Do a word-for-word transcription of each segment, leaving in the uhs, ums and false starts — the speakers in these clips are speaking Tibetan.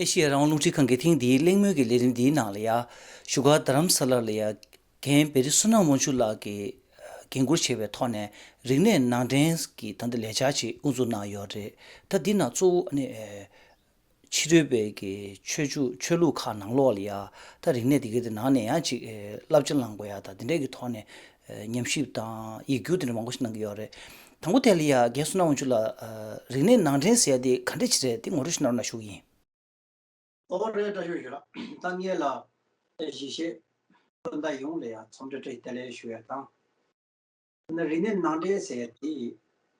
ཨེ་ཤེ་ཡ་རང་དབང་རླུང་འཕྲིན་ཁང་གི་ཐེངས་འདིའི་གླེང་མོལ་གྱི་ལས་རིམ་འདིའི་ནང་ལ་ཡ། བཞུགས་སྒར་རྡ་རམ་ས་ལ་ལ་ཡ། རྒན་བེ་རི་བསོད་ནམས་དབང་ཕྱུག་ལགས་ཀྱིས་འགན་འཁུར་བྱས་པའི་ཐོག་ནས་རིག་གནས་ནང་འདྲེན་གྱི་ད་ལྟ་ལས་འཆར་ཅིག་དབུ་འཛུགས་གནང་ཡོད་རེད། ད་འདི་ནང་གཙོ་བོ་ཨ་ནི་ཕྱི་རོལ་པའི་གི་ཆོས་བརྒྱུད་ཆོས་ལུགས་ཁག་ནང་ལོགས་ལ་ཡ། ད་རིག་གནས་དེ་གའི་དེ་ནང་ནས་ཡང་ཅིག་བསླབ་བྱ་བླང་དགོས་ཡ་ད་དེ་འདྲས་ཀྱི་ཐོག་ནས་ཉམས་ཞིབ་དང་ཡིག་སྒྱུར་དེ་འདྲ་མང་པོ་ཞིག་གནང་གི་ཡོད་རེད། དང་པོ་དེ་ལ་ཡ་རྒན་བསོད་ནམས་དབང་ཕྱུག་ལགས། རིག་གནས་ནང་འདྲེན་ཟེར་ཡ་དེ་ག་འདྲས་ཅིག་རེད་དེ་ངོ་སྤྲོད་ཞིག་གནང་རོགས་གནང་ཞུ་གི་ཡིན། ཨོ་རེད། བཀྲ་ཤིས་བདེ་ལེགས། ད་ངས་ལ་གཞིས་བྱེས་སྤུན་ཟླ་ཡོངས་ལ་ཡང་འཚམས་འདྲི་བཀྲ་ཤིས་བདེ་ལེགས་ཞུ་ཡ་དང་། ན་རིག་གནས་ནང་འདྲེན་ཟེར་ཡ་དེ་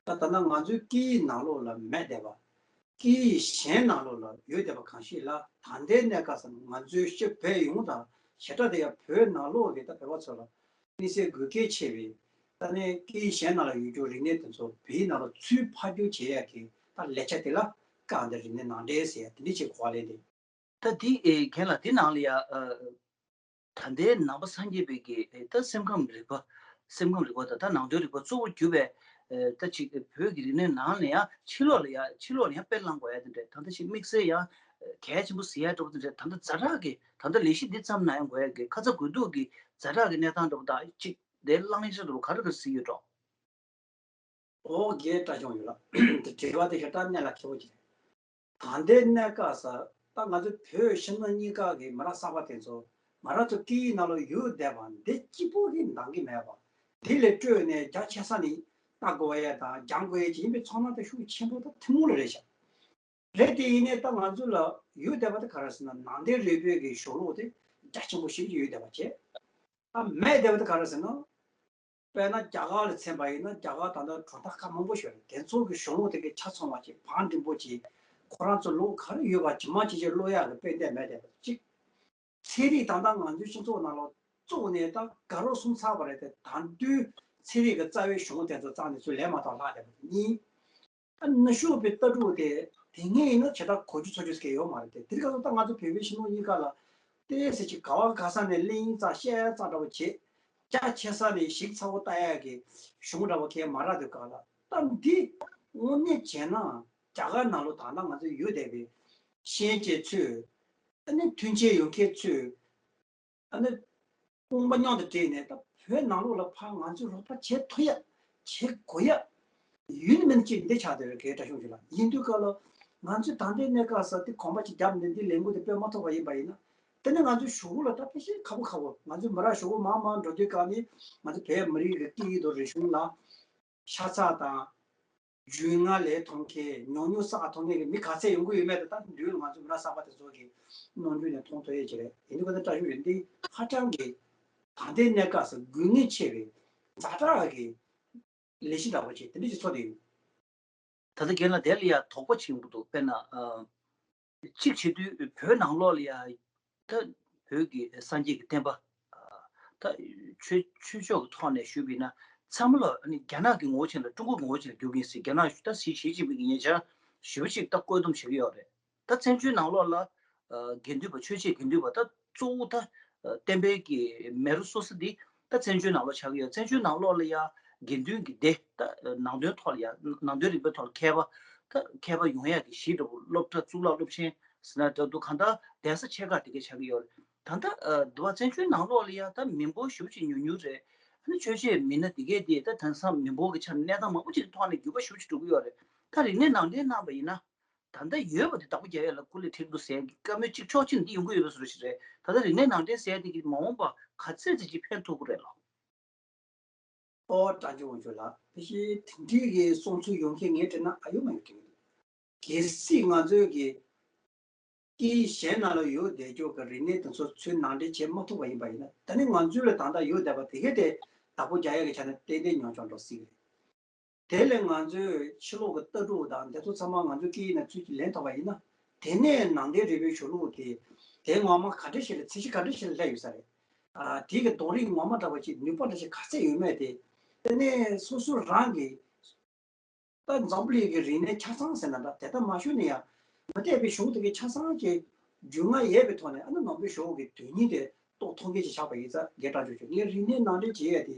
ད་ད་ལྟ་ང་ཚོའི་སྐད་ཡིག་ནང་ལོགས་ལ་མེད་བསྡད་པ། སྐད་ཡིག་གཞན་ནང་ལོགས་ལ་ཡོད་བསྡད་པ་གང་ཞིག་ལ་ད་ལྟའི་གནས་སྐབས་སུ་ང་ཚོའི་སྤྱི་བོད་ཡོངས་དང་ཞེ་དྲག་དེ་ཡང་བོད་ནང་ལོགས་ཀྱི་ད་བོད་པ་ཚོ་ལ་དམིགས་བསལ་དགོས་གལ་ཆེ་བའི་ད་ནི་སྐད་ཡིག་གཞན་ནང་ལ་ཡོད་རྒྱུ་རིག་གནས་དེ་ཚོ་བོད་ཡིག་ནང་ལ་ཚུར་ཕབ་སྒྱུར་བྱེད་ཡག་གི་ད་ལས་འཆར་དེ་ལ་བཀའ་འདི་རིག་གནས་ནང་འདྲེན་ཟེར་ཡ་དེ་འདྲ་ཅིག་གོ་བ་ལེན་ཏེ། ད་འདི་ཨེ་རྒན་ལགས། འདི་ནང་ལ་ཡ་ཨ་ད་ལྟའི་ནང་པ་སངས་རྒྱས་པའི་གི་ཨེ་ད་སེམས་ཁམས་རིག་པ། སེམས་ཁམས་རིག་པ་དང་ད་ནང་དོན་རིག་པ་གཙོ་བོ་གྱུར་པའི་ཨེ་ད་ཅིག་བོད་ཀྱི་རིག་གནས་ནང་ལ་ཡ་ཕྱི་ལོགས་ལ་ཡ་ཕྱི་ལོགས་ལ་ཡ་དཔེ་བླང་དགོས་ཡ་དེ་འདྲ། ད་ལྟ་ཞིག་དམིགས་བསལ་ཡ་གལ་ཆེན་པོ་ཟེར་ཡ་འདྲ་པོ་དེ་འདྲ། ད་ལྟ་ཛ་དྲག་གི་ད་ལྟ་ལས་གཞི་འདི་མཚམས་ནང་ཡང་དགོས་ཡ་གི་ཁ་ཚ་དགོས་གཏུགས་ཀྱི་ཛ་དྲག་གི་གནས་སྟངས་འདྲ་པོ་དང་ཅིག་དེ་བླང་བྱ་འདྲ་པོ་ག་རེ་ག་རེ་གཟིགས་ཡོད་འགྲོ། ཨོ་རྒན་བཀྲ་ཤིས་བདེ་ལེགས། དེ་དྲི་བ་དེ་ཞེ་དྲག་གནད་ལ་འཁེལ་བོ་ཅིག་རེད། ད་ལྟའི་གནས་སྐབས་སུ་ད་ང་ཚོ་བོད་ཕྱི་ནང་གཉིས་ཀ་གི་མི་རབས་གསར་པ་དེ་ཚོ་ང་རང་ཚོ་སྐད་ཡིག་ནང་ལ་ཡོད་བསྡད་པ་འདི་གཅིག་པོ་གིས་འདང་གི་མེད་པ། དེ་ལས་སྤྲོས་ནས་རྒྱ་ཆེ་ས་ནས་ལྟ་དགོས་ཡ་དང་སྦྱང་དགོས་ཡ་ཅིག་ཡིན་པའི་ཚོར་སྣང་དེ་ཤུགས་ཆེན་པོ་དང་ཐུན་མོང་ལ་རེད་ཤག་རེད་དེ་ཡིན་ནའི་ད་ང་ཚོ་ལ་ཡོད་བསྡད་པ་དེ་ག་རེ་ཟེར་ན་ནང་བསྟན་རིག་པའི་གི་གཞུང་ལུགས་དེ་རྒྱ་ཆེན་པོ་ཞིག་ཡོད་བསྡད་པ་བྱས། ད་མེད་བསྡད་པ་དེ་ག་རེ་ཟེར་ན། དཔེར་ན་རྒྱ་གར་ལ་མཚོན་པ་ཡིན་ན་རྒྱ་གར་ད་ལྟ་གྲུབ་མཐའ་ཁག་མང་པོ་ཞིག་ཡོད་རེད། དེ་ཚོ་གི་གཞུང་ལུགས་དེ་གའི་ཆ་ཚང་བ་ཅིག་བང་འགྲིམ་པོ་ཅིག་ཁོ་རང་ཚོ་ལུགས་ག་རེ་ཡོད་པ་ཇི་མ་ཇི་བཞིན་ཀློག་ཡག་གི་དཔེ་དེབ་མེད་བསྡད་པ་གཅིག་ཚན་རིག་ད་ལྟ་ང་ཚོའི་སྤྱི་ཚོགས་ནང་ལ་བཙུགས་ནས་ད་དགའ་རབ་གསུམ་ཚར་བ་རེད་དེ། ད་དུང་ཚན་རིག་གི་རྩ་བའི་གཞུང་དེ་ཚོ་རྩ་ནས་ཚུར་ལེན་མ་ཐུབ་ལྷག་བསྡད་པ་གཉིས། ཨ་ནུ་ཞོགས་པའི་ལྟ་གྲུབ་དེ་དེ་སྔའི་ཡིན་ན་བྱེ་བྲག་གོ་རྒྱུ་ཚོར་རྒྱུ་ཟེར་གྱི་ཡོད་མ་རེད་དེ། དེ་སྐབས་སུ་ད་ང་ཚོ་བོད་པའི་ཕྱི་ནང་གཉིས་ཀ་ལ་ཏོག་ཙམ་ཅིག་ག་བ་ག་ས་ནས་གླེང་ཡིག་ཙག་བཤད་ཡིག་ཙག་འདྲ་བོ་བྱེད། རྒྱ་ཆེ་ས་ནས་ཞིབ་ཚགས་པོ་ལྟ་ཡག་གི་གཞུང་འདྲ་བོ་གས་མ་རག་དུས་སྐབས་ལ། ད་འདི་དངོས་གནས་བྱས་ན་རྒྱ་གར་ནང་ལོ་ད་ལྟ་ང་ཚོ་ཡོད་བསྡད་པའི་ཤེས་བྱའི་ཚོས་ཨ་ནི་མཐུན་རྐྱེན་ཡོད་མཁན་ཚོས། ཨ་ནི་དཔུང་པ་མཉམ་དུ་སྦྲེལ་ནས་ད་བོད་ནང་ལོགས་ལ་ཕར་ང་ཚོས་རོགས་པ་བྱེད་ཐུབ་ཡ་བྱེད་དགོས་ཡ་ཡུན་མིན་གཅིག་འདི་ཆགས་བསྡད་རེད། དགེ་བཀྲ་ཤོང་ཞིག་ལ་ཡིན་དུས་སྐབས་ལ་ང་ཚོས་ད་ལྟའི་གནས་སྐབས་སུ་དེ་གོམ་པ་ཅིག་བརྒྱབ་ནས་འདི་ལས་འགུལ་དེ་སྤེལ་མ་ཐུབ་པ་ཡིན་པ་ཡིན་ན། དེ་ནི་ང་ཚོའི་གཞུག་གུ་ལ་ད་དཔེ་ཞེ་ཁག་པོ་ཁག་པོ། ང་ཚོའི་མི་རབས་གཞུག་གུ་མར་མར་འགྲོ་དུས་སྐབས་ནི་ང་ཚོ་བོད་མི་རིགས་ཀྱི་སྐད་ཡིག་དང་རིག་གཞུང་ལ་ཤ་ཚ་དང་། རྒྱུས་མངའ་ལས་མཐོང་མཁན་ཉུང་ཉུང་བསགས་མཐོང་མཁན་གྱི་མི་ག་ཚད་ཡོང་གི་ཡོད་མེད་དེ་ད་མདུན་ལ་ང་ཚོ་མི་རབས་གསར་པ་དེ་ཚོ་གི་སྣང་ཆུང་ནས་མཐོང་ཐུབ་ཡས་ཅིག་རེད། ཡིན་དུས་ཁོ་ཚོ་བཀྲ་ཤིས་རིག་འདི་ཧ་ཅང་གི་ད་ལྟའི་གནས་སྐབས་སུ་དགོས་ངེས་ཆེ་བའི་ཛ་དྲག་གི་ལས་གཞི་འདྲ་བོ་ཅིག་དེ་འདྲ་ཅིག་ཚོར་བསྡད་ཡོད། ད་ལྟ་རྒན་ལགས་དེ་ལ་ཡ་དོགས་པ་ཆེན་པོ་འདུག་དཔེར་ན། ཨ། གཅིག་བྱེད་དུས་བོད་ནང་ལོགས་ལ་ཡ། ད་བོད་ཀྱི་སངས་རྒྱས་ཀྱི་བསྟན་པ། ཨ། ད་ཆོས་ཆོས་ཕྱོགས་ཀྱི་ཐོག་ནས་ཞུས་པ་ཡིན་ན་ཚང་མ་ལ་ཨ་ནི་རྒྱ་ནག་གི་ངོ་བོ་ཅན་ལ་ཀྲུང་གོའི་ངོ་བོ་ཅན་ལ་འགྱུར་གྱི་ཡིན་ཟེར། རྒྱ་ནག་ད་ཞི་ཞི་ཅིན་ཕིང་གིས་ཉེ་ཆར་ཞེ་པོ་ཅིག་ད་བཀོད་འདོམས་བྱེད་ཀྱི་ཡོད་རེད། ད་བཙན་བྱོལ་ནང་ལོགས་ལ་ཨ་དགེ་འདུན་པ་ཆོས་བྱེད་དགེ་འདུན་པ་ད་གཙོ་བོ་ད་ཨ་བསྟན་པའི་གི་མེ་རོ་གསོ་ས་འདི་ད་བཙན་བྱོལ་ནང་ལོགས་ཆགས་ཀྱི་ཡོད། བཙན་བྱོལ་ནང་ལོགས་ལ་ཡ་དགེ་འདུན་གྱི་སྡེ་ད་ནང་དོན་ཐོག་ལ་ཡ་ནང་དོན་རིག་པའི་ཐོག་ལ་མཁས་པ་ད་མཁས་པ་ཡོང་ཡ་གི་གཞི་འདྲ་བོ་སློབ་གྲྭ་གཙུག་ལག་སློབ་ཆེན་ཟེར་ན་འདྲ་འདུག་གང་ལྟར་གདན་ས་ཆེ་ཁག་དེ་ག་ཆགས་ཀྱི་ཡོད་རེད། ད་ལྟ་ཨ་འདི་བ་བཙན་བྱོལ་ནང་ལོགས་ལ་ཡ་ད་མི་འབོར་ཞེ་པོ་ཅིག་ཉུང་ཉུང་རེད། ཨ་ནི་ཆོས་བྱེད་མི་སྣ་དེ་གས་དེ་ད་དེང་སང་མི་འབོར་གྱི་ཆ་ནས་གནས་སྟངས་མང་པོ་ཅིག་གི་ཐོག་ནས་འགྱུར་བ་ཞེ་པོ་ཅིག་འགྲོ་གི་ཡོད་རེད། ད་རིག་གནས་ནང་འདྲེན་གནང་བ་ཡིན་ན། ད་ལྟ་ཡོད་པ་དེ་བདག་པོ་རྒྱག་ཡ་ལ་སྐུ་ལས་ཁྲིད་འདུག་ཟེར་གྱི་བཀའ་མོལ་གཅིག་ཆོག་མཆན་འདི་ཡོང་གི་ཡོད་པའི་བཟོ་འདྲ་ཞིག་རེད། ད་ལྟ་རིག་གནས་ནང་འདྲེན་ཟེར་ཡ་དེ་གིས་མ་འོངས་པ་ག་ཚད་ཙམ་ཅིག་ཕན་ཐོགས་ཀྱི་རེད་ལགས། ཨོ་བཀྲ་ཤིས་དབང་ཕྱུག་ལགས། དེ་བཞིན་དེ་འདྲའི་གི་གསུང་ཚུལ་ཡོང་མཁན་ངས་དྲན་ན་ཨ་ཡོད་མ་ཡོད་དྲན་གྱི་འདུག་གལ་སྲིད་ང་ཚོའི་གི་སྐད་ཡིག་གཞན་ནང་ལ་ཡོད་བསྡད་ཀྱོག་གི་རིག་གནས་དེ་ཚོ་ཚུར་ནང་འདྲེན་བྱེད་མ་ཐུབ་པ་ཡིན་པ་ཡིན་ན། ད་ནི་ང་ཚོའི་ལ་ད་ལྟ་ཡོད་བསྡད་པ་དེ་གས་དེ་བདག་པོ་རྒྱག་ཡ་གི་ཆ་ནས་ཏན་ཏན་ཉམས་ཆག་འགྲོ་སྲིད་གི་རེད། དེ་ལས་ང་ཚོས་ཕྱི་ལོགས་ཀྱི་ལྟ་གྲུབ་དང་དེ་ཚོ་ཚང་མ་ང་ཚོའི་སྐད་ཡིག་ནང་ཚུར་ལེན་ཐུབ་པ་ཡིན་ན། དེ་ནས་ནང་བསྟན་རིག་པའི་གཞུང་ལུགས་དེ་དེ་ངོ་མ་ག་འདྲ་ཞིག་ལ་ཚད་གཞི་ག་འདྲ་ཞིག་ལ་སླེབས་ཡོད་ས་རེད། ཨ། དེ་གི་རྡོ་རིང་ངོ་མ་འདྲ་བ་ཅིག་ནུས་པ་འདྲ་ཞིག་ག་ཚད་ཡོད་མེད་དེ། དེ་ནས་སོ་སོ་རང་གི་ད་འཛམ་བུ་གླིང་གི་རིག་གནས་ཆ་ཚང་ཟེར་ན་འདྲ་དེ་ལྟ་མ་ཞུས་ན་ཡང་མ་བལྟས་པའི་གཞུང་དེ་གའི་ཆ་ཚང་གི་རྒྱུས་མངའ་ཡོད་པའི་ཐོག་ནས། ཨ་ནི་ནང་པའི་གཞུང་གི་དོན་སྙིང་དེ་རྟོགས་ཐུབ་མཁན་ཅིག་ཆགས་པ་ཡིན་ཙང་རྒན་བཀྲ་ཤིས་ཆོས་ངས་རིག་གནས་ནང་འདྲེན་བྱེད་ཡ་དེ་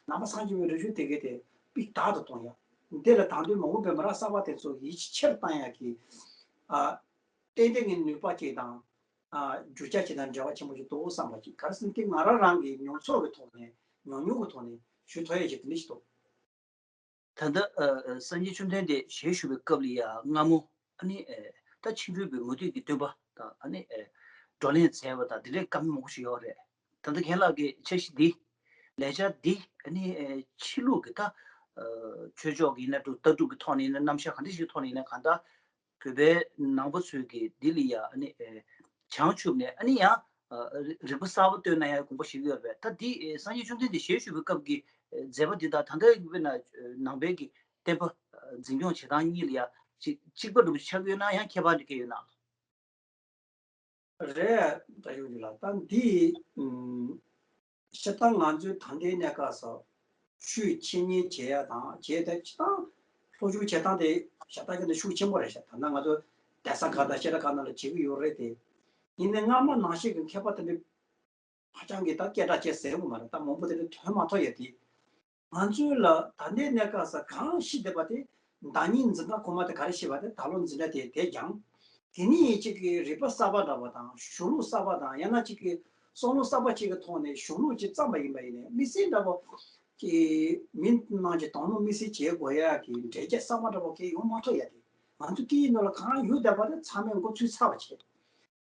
ནང་པ་སངས་རྒྱས་པའི་རིག་གཞུང་དེ་གའི་དེ་སྤུས་དག་ཏུ་གཏོང་ཡ། འདི་ལ་དང་དུས་མ་འོངས་པའི་མི་རབས་གསར་པ་དེ་ཚོ་ཡིད་ཆེས་ཆེར་བཏང་ཡ་གི། ཨ། ཏན་ཏན་གྱི་ནུས་པ་ཅིག་དང་། ཨ། རྒྱུ་ཆ་ཅིག་དང་འབྲེལ་བ་ཆེན་པོ་ཞིག་འདུག་བསམ་པ་ཅིག་ག་རེ་ཟེར་ན་དེ་ང་རང་རང་གི་མྱོང་ཚོར་གྱི་ཐོག་ནས་ཉམས་མྱོང་གི་ཐོག་ནས་ཞུ་ཐུབ་ཡ་ཞིག་དེ་འདྲ་ཞིག་འདུག་ད་ལྟ་ཨ་ཨ་སངས་རྒྱས་བཅོམ་ལྡན་འདས་ཞལ་བཞུགས་པའི་སྐབས་ལ་ཡ་སྔ་མོ་ཨ་ནི་ཨ་ད་ཕྱི་རོལ་པའི་མུ་སྟེགས་ཀྱི་སྟོན་པ་དང་ཨ་ནི་ཨ་བགྲོ་གླེང་མཛད་པ་དང་དེ་འདྲའི་བཀའ་མོལ་མང་པོ་ཞིག་ཡོད་རེད། ད་ལྟ་རྒན་ལགས་ཀྱི་འཆར་གཞི་འདི་ལས་འཆར་འདི་ཨ་ནི་ཨ་ཕྱི་ལུགས་ཀྱི་ད་ཨ་ཆོས་ཕྱོགས་ཀྱི་ཡིན་ན་འགྲོ་ལྟ་གྲུབ་ཀྱི་ཐོག་ནས་ཡིན་ན་རྣམ་གཞག་ག་འདྲ་ཞིག་ཐོག་ནས་ཡིན་ན་གང་ལྟར་བོད་པའི་ནང་པ་ཚོས་ཀྱི་འདི་ལ་ཡ་ཨ་ནི་ཨེ་བྱང་ཆུབ་ནས་ཨ་ནི་ཡང་ཨ་རིག་པ་གསར་པ་བཏོན་ན་ཡང་དགོངས་པ་བཞེས་ཀྱི་ཡོད་པས། ད་འདི་ཨེ་སངས་རྒྱས་བཅོམ་ལྡན་འདས་ཞལ་བཞུགས་པའི་སྐབས་ཀྱི་ཨེ་མཛད་པ་འདི་དང་ད་ལྟའི་དཔེར་ན་ཨེ་ནང་པའི་གི་བསྟན་པ་ཨ་འཛིན་སྐྱོང་བྱེད་སྟངས་གཉིས་ལ་ཡ་གཅིག་གཅིག་པ་འདྲ་པོ་ཆགས་ཀྱི་ཡོད་ན་ཡང་ཁྱད་པར་འདྲ་སྐྱེ་ཡོད་ན། རེད། བཀྲ་ཤིས་ལགས། ད་འདི་ཨུམ། སྤྱིར་བཏང་ང་ཚོའི་ད་ལྟའི་གནས་སྐབས་སུ་ཆོས་འཆད་ཉན་བྱེད་ཡ་དང་བྱེད་དེ་སྤྱིར་བཏང་སློབ་སྦྱོང་བྱེད་སྟངས་དེ་ཞབས་བཏགས་ཀྱི་ནི་ཤུགས་ཆེན་པོ་རེད་ཤག་ད་ནང་ང་ཚོ་གདན་ས་ཁག་དང་བཤད་གྲྭ་ཁག་ནང་ལ་བྱེད་ཀྱི་ཡོད་རེད་དེ། ཡིན་ནའི་སྔ་མ་ནང་བཞིན་གྱི་མཁས་པ་དེ་འདྲ་ཧ་ཅང་གི་ད་སྐད་གྲགས་ཅན་ཟེར་དགོས་མ་རེད། ད་མང་པོ་དེ་འདྲ་ཐོན་མ་ཐུབ་ཡ་དེ། ང་ཚོའི་ལ་ད་ལྟའི་གནས་སྐབས་སུ་གང་ཤེས་བསྡད་པ་དེ་བདག་ཉིད་འཛིན་གྲྭ་གོང་མ་དེ་ག་རེ་ཤེས་པ་དེ་ད་ལོ་འཛིན་གྲྭ་དེ་དེ་སྦྱངས། དེ་ནས་གཅིག་གི་རིག་པ་གསར་པ་འདྲ་བ་དང་གཞུང་ལུགས་གསར་པ་དང་ཡང་ན་གཅིག་གི་བསམ་བློ་གསར་པ་གཅིག་གི་ཐོག་ནས་གཞུང་ལུགས་ཅིག་བརྩམས་པ་ཡིན་པ་ཡིན་ནའི་དམིགས་བསལ་འདྲ་བོ་ཀྱི་མི་རྣམས་ཀྱིས་དོ་སྣང་དམིགས་བསལ་བྱེད་དགོས་ཡ་གི་འགྲེལ་བཤད་གསར་པ་འདྲ་བོ་གང་ཡང་ཡོང་མ་ཐུབ་ཡ་དེ་ང་ཚོ་སྐད་ཡིག་ནང་ལ་གང་ཡོད་བསྡད་པ་དེ་ཚང་མས་མགོ་ཚོས་ཚར་བ་བྱས།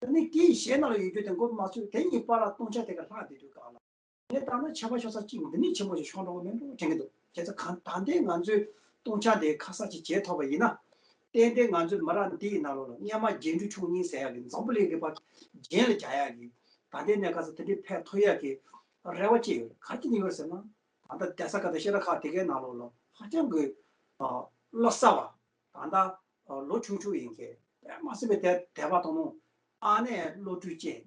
དེ་ནས་སྐད་ཡིག་གཞན་ནང་ལ་ཡོད་རྒྱུ་དེ་མགོ་མ་ཚོས་དེ་གཉིས་བར་ལ་སྟོང་ཆ་དེ་ག་ལྷག་བསྡད་དུས་གང་ལ། ངས་བལྟས་ན་ཆད་པ་ཤོར་ས་གཅིག་འདི་ནས་ཆེན་པོ་ཞིག་ཤོར་འགྲོ་གི་མིན་འགྲོ་དྲན་གྱི་འདུག་བྱས་ཙང་གང་ད་ལྟའི་ང་ཚོས་སྟོང་ཆ་དེ་ཁ་གསབ་ཅིག་བྱེད་ཐུབ་པ་ཡིན་ན། ཏན་ཏན་ང་ཚོའི་མི་རབས་འདིའི་ནང་ལོགས་ལ་སྔོན་མ་རྗེས་འཇུག་ཆོས་ཉིད་ཟེར་ཡག་གི་འཛམ་བུ་གླིང་རིག་པ་རྒྱན་ལ་རྒྱག་ཡག་གི་ད་ལྟའི་གནས་སྐབས་སུ་དེ་འདྲའི་ཕན་ཐོགས་ཡག་གི་རེ་བ་ཅིག་ཡོད། ག་རེ་བྱས་ནས་ཡོད་ཟེར་ན། ད་ལྟ་གདན་ས་ཁག་དང་བཤད་གྲྭ་ཁག་དེ་གའི་ནང་ལོགས་ལ་ཧ་ཅང་གི་ཨ་བློ་གསར་བ། ད་ལྟ་ཨ་ལོ་ཆུང་ཆུང་ཡིན་མཁན་དཔེ་མ་སྲིད་པའི་དད་དད་པ་དང་ཨ་ནེ་བློ་གྲོས་ཅན་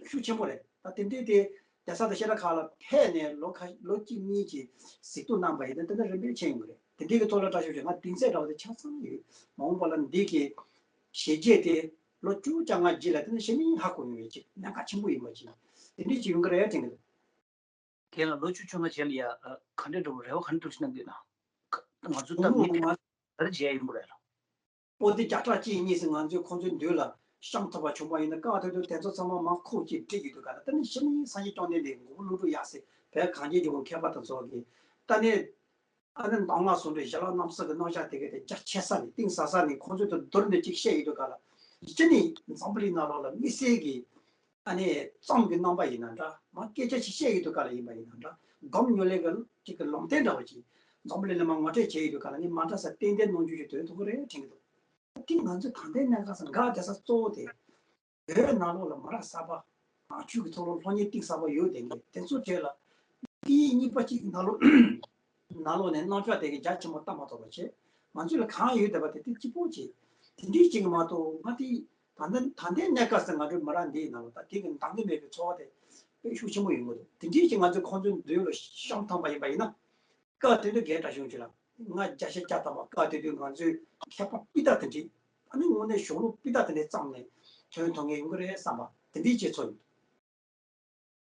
ཤུགས་ཆེན་པོ་རེད། ད་དེ་འདྲའི་དེ་གདན་ས་དང་བཤད་གྲྭ་ཁག་ལ་ཕེབས་ནས་ལོ་ཁ་ལོ་གཅིག་གཉིས་ཀྱི་གཟིགས་རྟོག་གནང་པ་ཡིན་ན་དེ་འདྲ་རིམ་པས་ཕྱིན་ཡོང་གི་རེད། དེ་འདྲའི་གི་ཐོག་ལ་བཀྲ་ཤིས་ཆོས་ང་གཏིང་ཚད་འདྲ་བ་དེ་ཆ་ཚང་ཡོད། མ་འོངས་པ་ལ་འདི་གི་བྱས་རྗེས་དེ་ལོ་བཅུ་བཅོ་ལྔ་རྗེས་ལ་དེ་ནི་གཞི་ནས་ཧ་གོ་ཡོང་བའི་ཅིག་གནད་འགག་ཆེན་པོ་ཡིན་པ་ཅིག་དེ་འདྲའི་ཅིག་ཡོང་གི་རེད་དྲན་གི་འདུག་རྒན་ལགས་ལོ་བཅུ་བཅོ་ལྔ་རྗེས་ལ་ཡ་ཨ་ག་འདྲ་འདྲ་བོ་རེ་བ་ག་འདྲ་འདྲ་བོ་ཞིག་གནང་གི་ཡོད་ན། ང་ཚོ་ད་མི་དེ་ག་རེ་བྱས་ཡོང་གི་རེད་ལ། ཨོ་དེ་བརྒྱ་ཕྲག་གཅིག་གཉིས་ཟིན་ང་ཚོས་ཁོང་ཚོའི་མདུན་ལ་བཤམས་ཐུབ་པ་བྱུང་བ་ཡིན་ན་སྐབས་དེ་དུས་དེ་ཚོ་ཚང་མ་མར་ཁུག་ཅིག་བསྒྲིགས་ཡོད་དུས་ག་ལ་ད་ནི་གཞི་ནས་སངས་རྒྱས་བཅོམ་ལྡན་འདས་མགོན་པོ་ཀླུ་སྒྲུབ་ཡབ་སྲས་བོད་གངས་ཅན་ལྗོངས་ཀྱི་མཁས་པ་དང་ཚོགས་ཀྱིས་ད་ནི་ཨ་ནི་གདམས་ངག་ཟུང་འབྲེལ་ཞལ་ལག་རྣམ་གསུམ་གྱི་རྣམ་གཞག་དེ་གའི་དེ་རྒྱ་ཆེ་ས་ནས་གཏིང་ཟབ་ས་ནས་ཁོང་ཚོའི་དུ་བསྡུར་ནས་ཅིག་བཤད་ཡོད་དུས་ག་ལ་གཞི་ནས་འཛམ་བུ་གླིང་ནང་ལོགས་ལ་དམིགས་བསལ་གྱི་ཨ་ནི་རྩོམ་གྱི་རྣམ་པ་ཡིན་ན་འདྲ་མ་སྐད་ཆ་ཞིག་བཤད་ཡོད་དུས་ག་ལ་ཡིན་པ་ཡིན་ན་འདྲ་སྒོམ་ཉམས་ལེན་གྱི་ཅིག་གི་ལུང་བསྟན་འདྲ་བ་ཅིག་འཛམ་བུ་གླིང་ལ་མར་ངོ་སྤྲོད་བྱས་ཡོད་དུས་ག་ལ་ནི་མ་འདྲ་ས་ཏན་ཏན་གནང་རྒྱུ་ཞིག་དོན་ཐུབ་ཀྱི་རེད་དྲན་གྱི་འདུག་དེ་ང་ཚོས་ད་ལྟའི་གནས་སྐབས་སུ་འགག་བསྡད་ས་གཙོ་བོ་དེ། བོད་ནང་ལོགས་ལ་མི་རབས་གསར་པ། ནང་ཆོས་ཀྱི་ཐོག་ལ་སློབ་གཉེར་གཏིང་ཟབ་པ་ཡོད་བསྡད་མཁན་དེ་ཚོ་གྲས་ལ། སྐད་ཡིག་གཉིས་པ་གཅིག་ནང་ལོགས་ནང་ལོགས་ནས་རྣམ་གཞག་དེ་གའི་རྒྱ་ཆེན་པོ་བཏང་མ་ཐུབ་པ་བྱས། ང་ཚོ་ལ་གང་ཡོད་བསྡད་པ་དེ་དེ་གཅིག་པོ་བྱས། དེ་འདྲའི་གཅིག་མ་གཏོགས་ང་དེ་ད་ལྟ་ད་ལྟའི་གནས་སྐབས་སུ་ང་ཚོའི་མི་རབས་འདིའི་ནང་ལ་ད་དེ་གི་འདང་གི་མེད་པའི་ཚོར་བ་དེ་དཔེ་ཤུགས་ཆེན་པོ་ཡོང་གི་འདུག་དེ་འདྲའི་གཅིག་ང་ཚོས་ཁོང་ཚོའི་མདུན་ལ་བཤམས་ཐུབ་པ་ཡིན་པ་ཡིན་ན། སྐབས་དེ་དུས་རྒན་གྲྭ་གཞུང་ཅིག་ལ་ང་བརྒྱ་ཆ་བརྒྱ་ཐམ་པ་སྐབས་དེ་དུས་ང་ཚོའི་མཁས་པ་སྤུས་དག་དེ་འདྲས་ཨ་ནི་དངོས་གནས་གཞུང་ལུགས་སྤུས་དག་དེ་འདྲས་བརྩམས་ནས་ཐོན་ཐུབ་མཁན་ཡོང་གི་རེད་བསམ་པ་དེ་འདྲས་ཅིག་ཚོར་ཡོང་།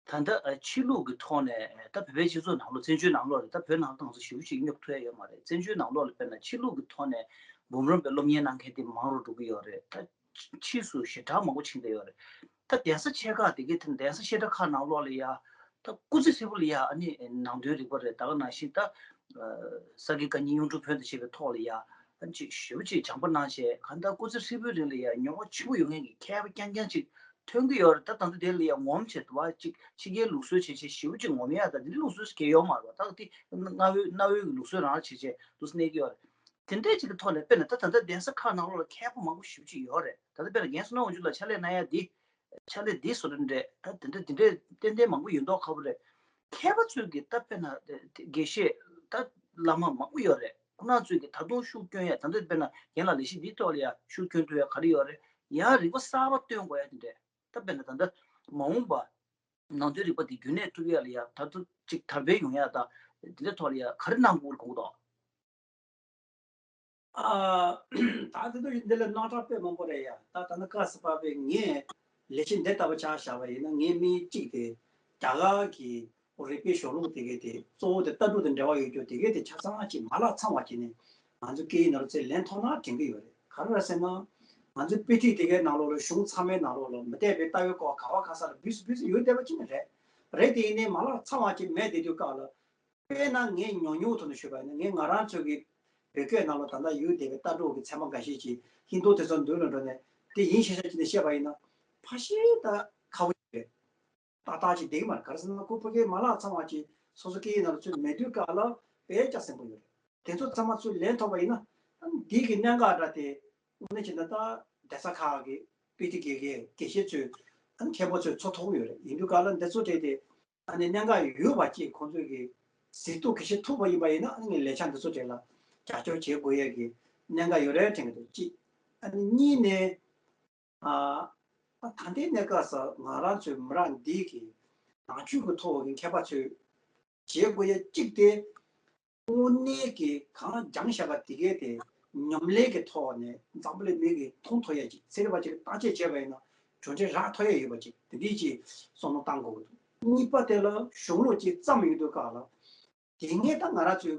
ད་ལྟ་ཨ་ཕྱི་ལུགས་ཀྱི་ཐོག་ནས་ད་བོད་པའི་སྤྱི་ཚོགས་ནང་ལོགས་བཙན་བྱོལ་ནང་ལོགས་ལ་ད་བོད་ནང་ལ་ང་ཚོ་ཞེ་པོ་ཅིག་སྙོབ་ཐུབ་ཡ་ཡོད་མ་རེད། བཙན་བྱོལ་ནང་ལོགས་ལ་དཔེར་ན་ཕྱི་ལུགས་ཀྱི་ཐོག་ནས་འབུམ་རམས་པའི་སློབ་གཉེར་གནང་མཁན་དེ་མང་རུ་འགྲོ་གི་ཡོད་རེད། ད་ཕྱིས་སུ་ཞེ་དྲག་མང་པོ་ཕྱིན་བསྡད་ཡོད་རེད། ད་གདན་ས་ཆེ་ཁག་དེ་གའི་དེ་གདན་ས་བཤད་གྲྭ་ཁག་ནང་ལོགས་ལ་ཡ། ད་སྐུ་ཚེ་ཧྲིལ་པོ་ལ་ཡ་ཨ་ནི་ནང་དོན་རིག་པ་རེད། ད་ག་ནང་བཞིན་ད་ས་དགེ་བཀའ་རྙིང་གཡུང་དྲུང་བོན་དང་བཅས་པའི་ཐོག་ལ་ཡ་ཨ་ནི་ཅིག་ཞེ་པོ་ཅིག་སྦྱངས་པ་གནང་བྱས་གང་ལྟར་སྐུ་ཚེ་ཧྲིལ་པོའི་རིང་ལ་ཡ་མྱོང་བ་ཆེན་པོ་ཡོད་མཁན་གྱི་མཁས་པ་རྐྱང་རྐྱང་ཅིག་ཐོན་གྱི་ཡོད་རེད། ད་ད་ལྟ་དེ་ལ་ཡ་ངོམ་བྱས་འདུག་བ་ཅིག་ཕྱི་རྒྱལ་ལུགས་སྲོལ་བྱས་བྱས་ཞེ་པོ་ཅིག་ངོམ་ཡ་ད་དེ་འདྲའི་ལུགས་སྲོལ་གང་ཡང་ཡོད་མ་རེད་བ། ད་དེ་གནའ་བོའི་གནའ་བོའི་གི་ལུགས་སྲོལ་རང་བྱས་བྱས་འདུག་སེ་གནས་ཀྱི་ཡོད་རེད། དེ་འདྲའི་ཅིག་གི་ཐོག་ནས་དཔེར་ན་ད་ད་ལྟ་གདན་ས་ཁག་ནང་ལོགས་ལ་མཁས་པ་མང་པོ་ཞེ་པོ་ཅིག་ཡོད་རེད། ད་ལྟ་དཔེར་ན་རྒན་བསོད་ནམས་དབང་ཕྱུག་ལགས་ཕྱག་ལས་གནང་ཡ་འདི། ཕྱག་ལས་འདི་བཟོ་འདྲ་འདྲ་ད་དེ་འདྲ་དེ་འདྲ་ཏན་ཏན་མང་པོ་ཡོད་མདོག་ཁ་པོ་རེད། མཁས་པ་ཚོས་ཀྱི་ད་དཔེར་ན་དེ་དེ་དགེ་བཤེས་ད་བླ་མ་མང་པོ་ཡོད་རེད། ཁོང་རྣམ་ཚོས་ཀྱི་ད་དུང་ཤུགས་སྐྱོན་ཡ་ད་འདི་དཔེར་ན་རྒན་ལགས་ལས་གཞི་འདིའི་ཐོག་ལ་ཡ་ཤུགས་སྐྱོན་ཐུབ་ཡ་ག་རེ་ཡོད་རེད། ཡང་རིག་པ་གསར་པ་བཏོན་དགོས་ཡ་དེ་འདྲ་ད་དཔེར་ན་ད་ལྟ་མ་འོངས་པ་ནང་དོན་རིག་པ་འདི་རྒྱུན་གནས་ཐུབ་ཡ་ལ་ཡ་ད་ལྟ་ཅིག་དར་སྤེལ་ཡོང་ཡ་ད་འདི་འདྲ་ཐོག་ལ་ཡ་ག་རེ་གནང་དགོས་རེད་དགོངས་ཀྱི་འདུག་ཨ། ད་དེ་ཚོ་འདི་ལ་རྣམ་གྲངས་དཔེ་མང་པོ་རེད་ཡ། ད་ད་ནི་སྐབས་སུ་བབས་པའི་ངས་ལས་བྱེད་འདི་ལྟ་བུ་ཆ་བཞག་པ་ཡིན་ན་ངའི་དམིགས་ཡུལ་གཅིག་དེ་རྒྱ་གར་གྱི་རིག་པའི་གཞུང་ལུགས་དེ་གའི་དེ་གཙོ་བོ་དེ་ལྟ་གྲུབ་དང་འབྲེལ་བ་ཡོད་རྒྱུ་དེ་གའི་དེ་ཆ་ཚང་ཅིག་མ་བརླག་ཚང་བ་བྱས་ནས་ང་ཚོ་སྐད་ཡིག་ནང་ལ་ཚུར་ལེན་ཐུབ་ན་དྲན་གྱི་ཡོད་རེད། ག་རེ་རེད་ཟེར་ན། ང་ཚོའི་དཔེ་ཁྲིད་དེ་གའི་ནང་ལོགས་ལ་གཞུང་ཚང་མའི་ནང་ལོགས་ལ་མི་འཐད་པའི་ལྟ་བའི་སྐོར་ག་བ་ག་ས་ལ་འབུས་སུ་འབུས་སུ་ཡོད་བསྡད་པ་ཅིག་ནི་རེད། རེད་དེ་ཡིན་ནའི་མ་ལག་ཚང་བ་ཅིག་མེད་བསྡད་དུས་སྐབས་ལ། དཔེར་ན་ངས་ཉུང་ཉུང་དུ་ནས་ཞུས་པ་ཡིན་ན། ངས་ང་རང་ཚོའི་གི་བོད་སྐད་ནང་ལ་ད་ལྟ་ཡོད་བསྡད་པའི་ལྟ་གྲུབ་ཀྱི་ཚད་མ་འགའ་ཤས་ཅིག་ཧིན་རྡུ་དེ་ཚོ་མདུན་ལ་འགྲོ་ནས་དེ་ཡིན་ཤེས་ཤེས་ཅིག་ནས་བཤད་པ་ཡིན་ན། ཕལ་ཆེར་ད་ཁག་པོ་ཅིག་རེད། ཏག་ཏག་ཅིག་བསྡད་ཀྱི་མ་རེད། ག་རེ་ཟེར་ན་ཁོ་ཕ་གིའི་མ་ལག་ཚང་བ་ཅིག་སོ་སོ་སྐད་ཡིག་ནང་ལ་ཚུད་མེད་དུས་སྐབས་ལ་དཔེ་སྐྱ་སེང་པོ་ཡོད་རེད། དེ་ཚོ་ཚང་མ་ཚུར་ལེན་ཐུབ་པ་ཡིན་ན། ཨ་ནི་འདི་གི་གནད་འགག་འདྲ་དེ་དངོས་གནས་བྱས་ན་ད་གདན་ས་ཁག་གི་དཔེ་ཁྲིད་དགེ་རྒན་དགེ་བཤེས་ཚོས། ཨ་ནི་མཁན་པོ་ཚོས་འཚོལ་ཐུབ་ཀྱི་ཡོད་རེད། ཡིན་དུས་སྐབས་ལ་འདི་ཚོ་གྲས་དེ་ཨ་ནི་གནད་འགག་ཡོད་པ་ཅིག་ཁོང་ཚོས་གི་གཟིགས་རྟོག་གི་བྱེད་ཐུབ་པ་ཡིན་པ་ཡིན་ན། ཨ་ནི་ངས་ལས་འཆར་འདི་ཚོ་གྲས་ལ་རྒྱབ་སྐྱོར་བྱེད་དགོས་ཡས་ཀྱི་གནད་འགག་ཡོད་རེད་དྲན་གྱི་འདུག་གཅིག་ཨ་ནི་གཉིས་ནས། ཨ། ད་ལྟའི་གནས་སྐབས་སུ་ང་རང་ཚོའི་མི་རབས་འདིའི་གི་ནང་ཆོས་ཀྱི་ཐོག་གི་མཁས་པ་ཚོས་བྱེད་དགོས་ཡ་གཅིག་དེ། དངོས་གནས་ཀྱི་གང་སྦྱངས་བཞག་པ་དེ་གས་དེ་ཉམས་ལེན་གྱི་ཐོག་ནས་འཛམ་བུ་གླིང་མི་གིས་མཐོང་ཐུབ་ཡ་ཅིག་ཚན་རིག་པ་ཅིག་གིས་བརྟག་དཔྱད་བྱས་པ་ཡིན་ན་གྲུབ་འབྲས་རག་ཐུབ་ཡ་ཡོད་པ་ཅིག་དེ་འདྲའི་ཅིག་བསམ་བློ་བཏང་དགོས་ཀྱི་འདུག་གཉིས་པ་དེ་ལ་གཞུང་ལུགས་ཅིག་བརྩམས་ཡོང་དུས་སྐབས་ལ། དེ་སྔའི་ད་ང་རང་ཚོའི་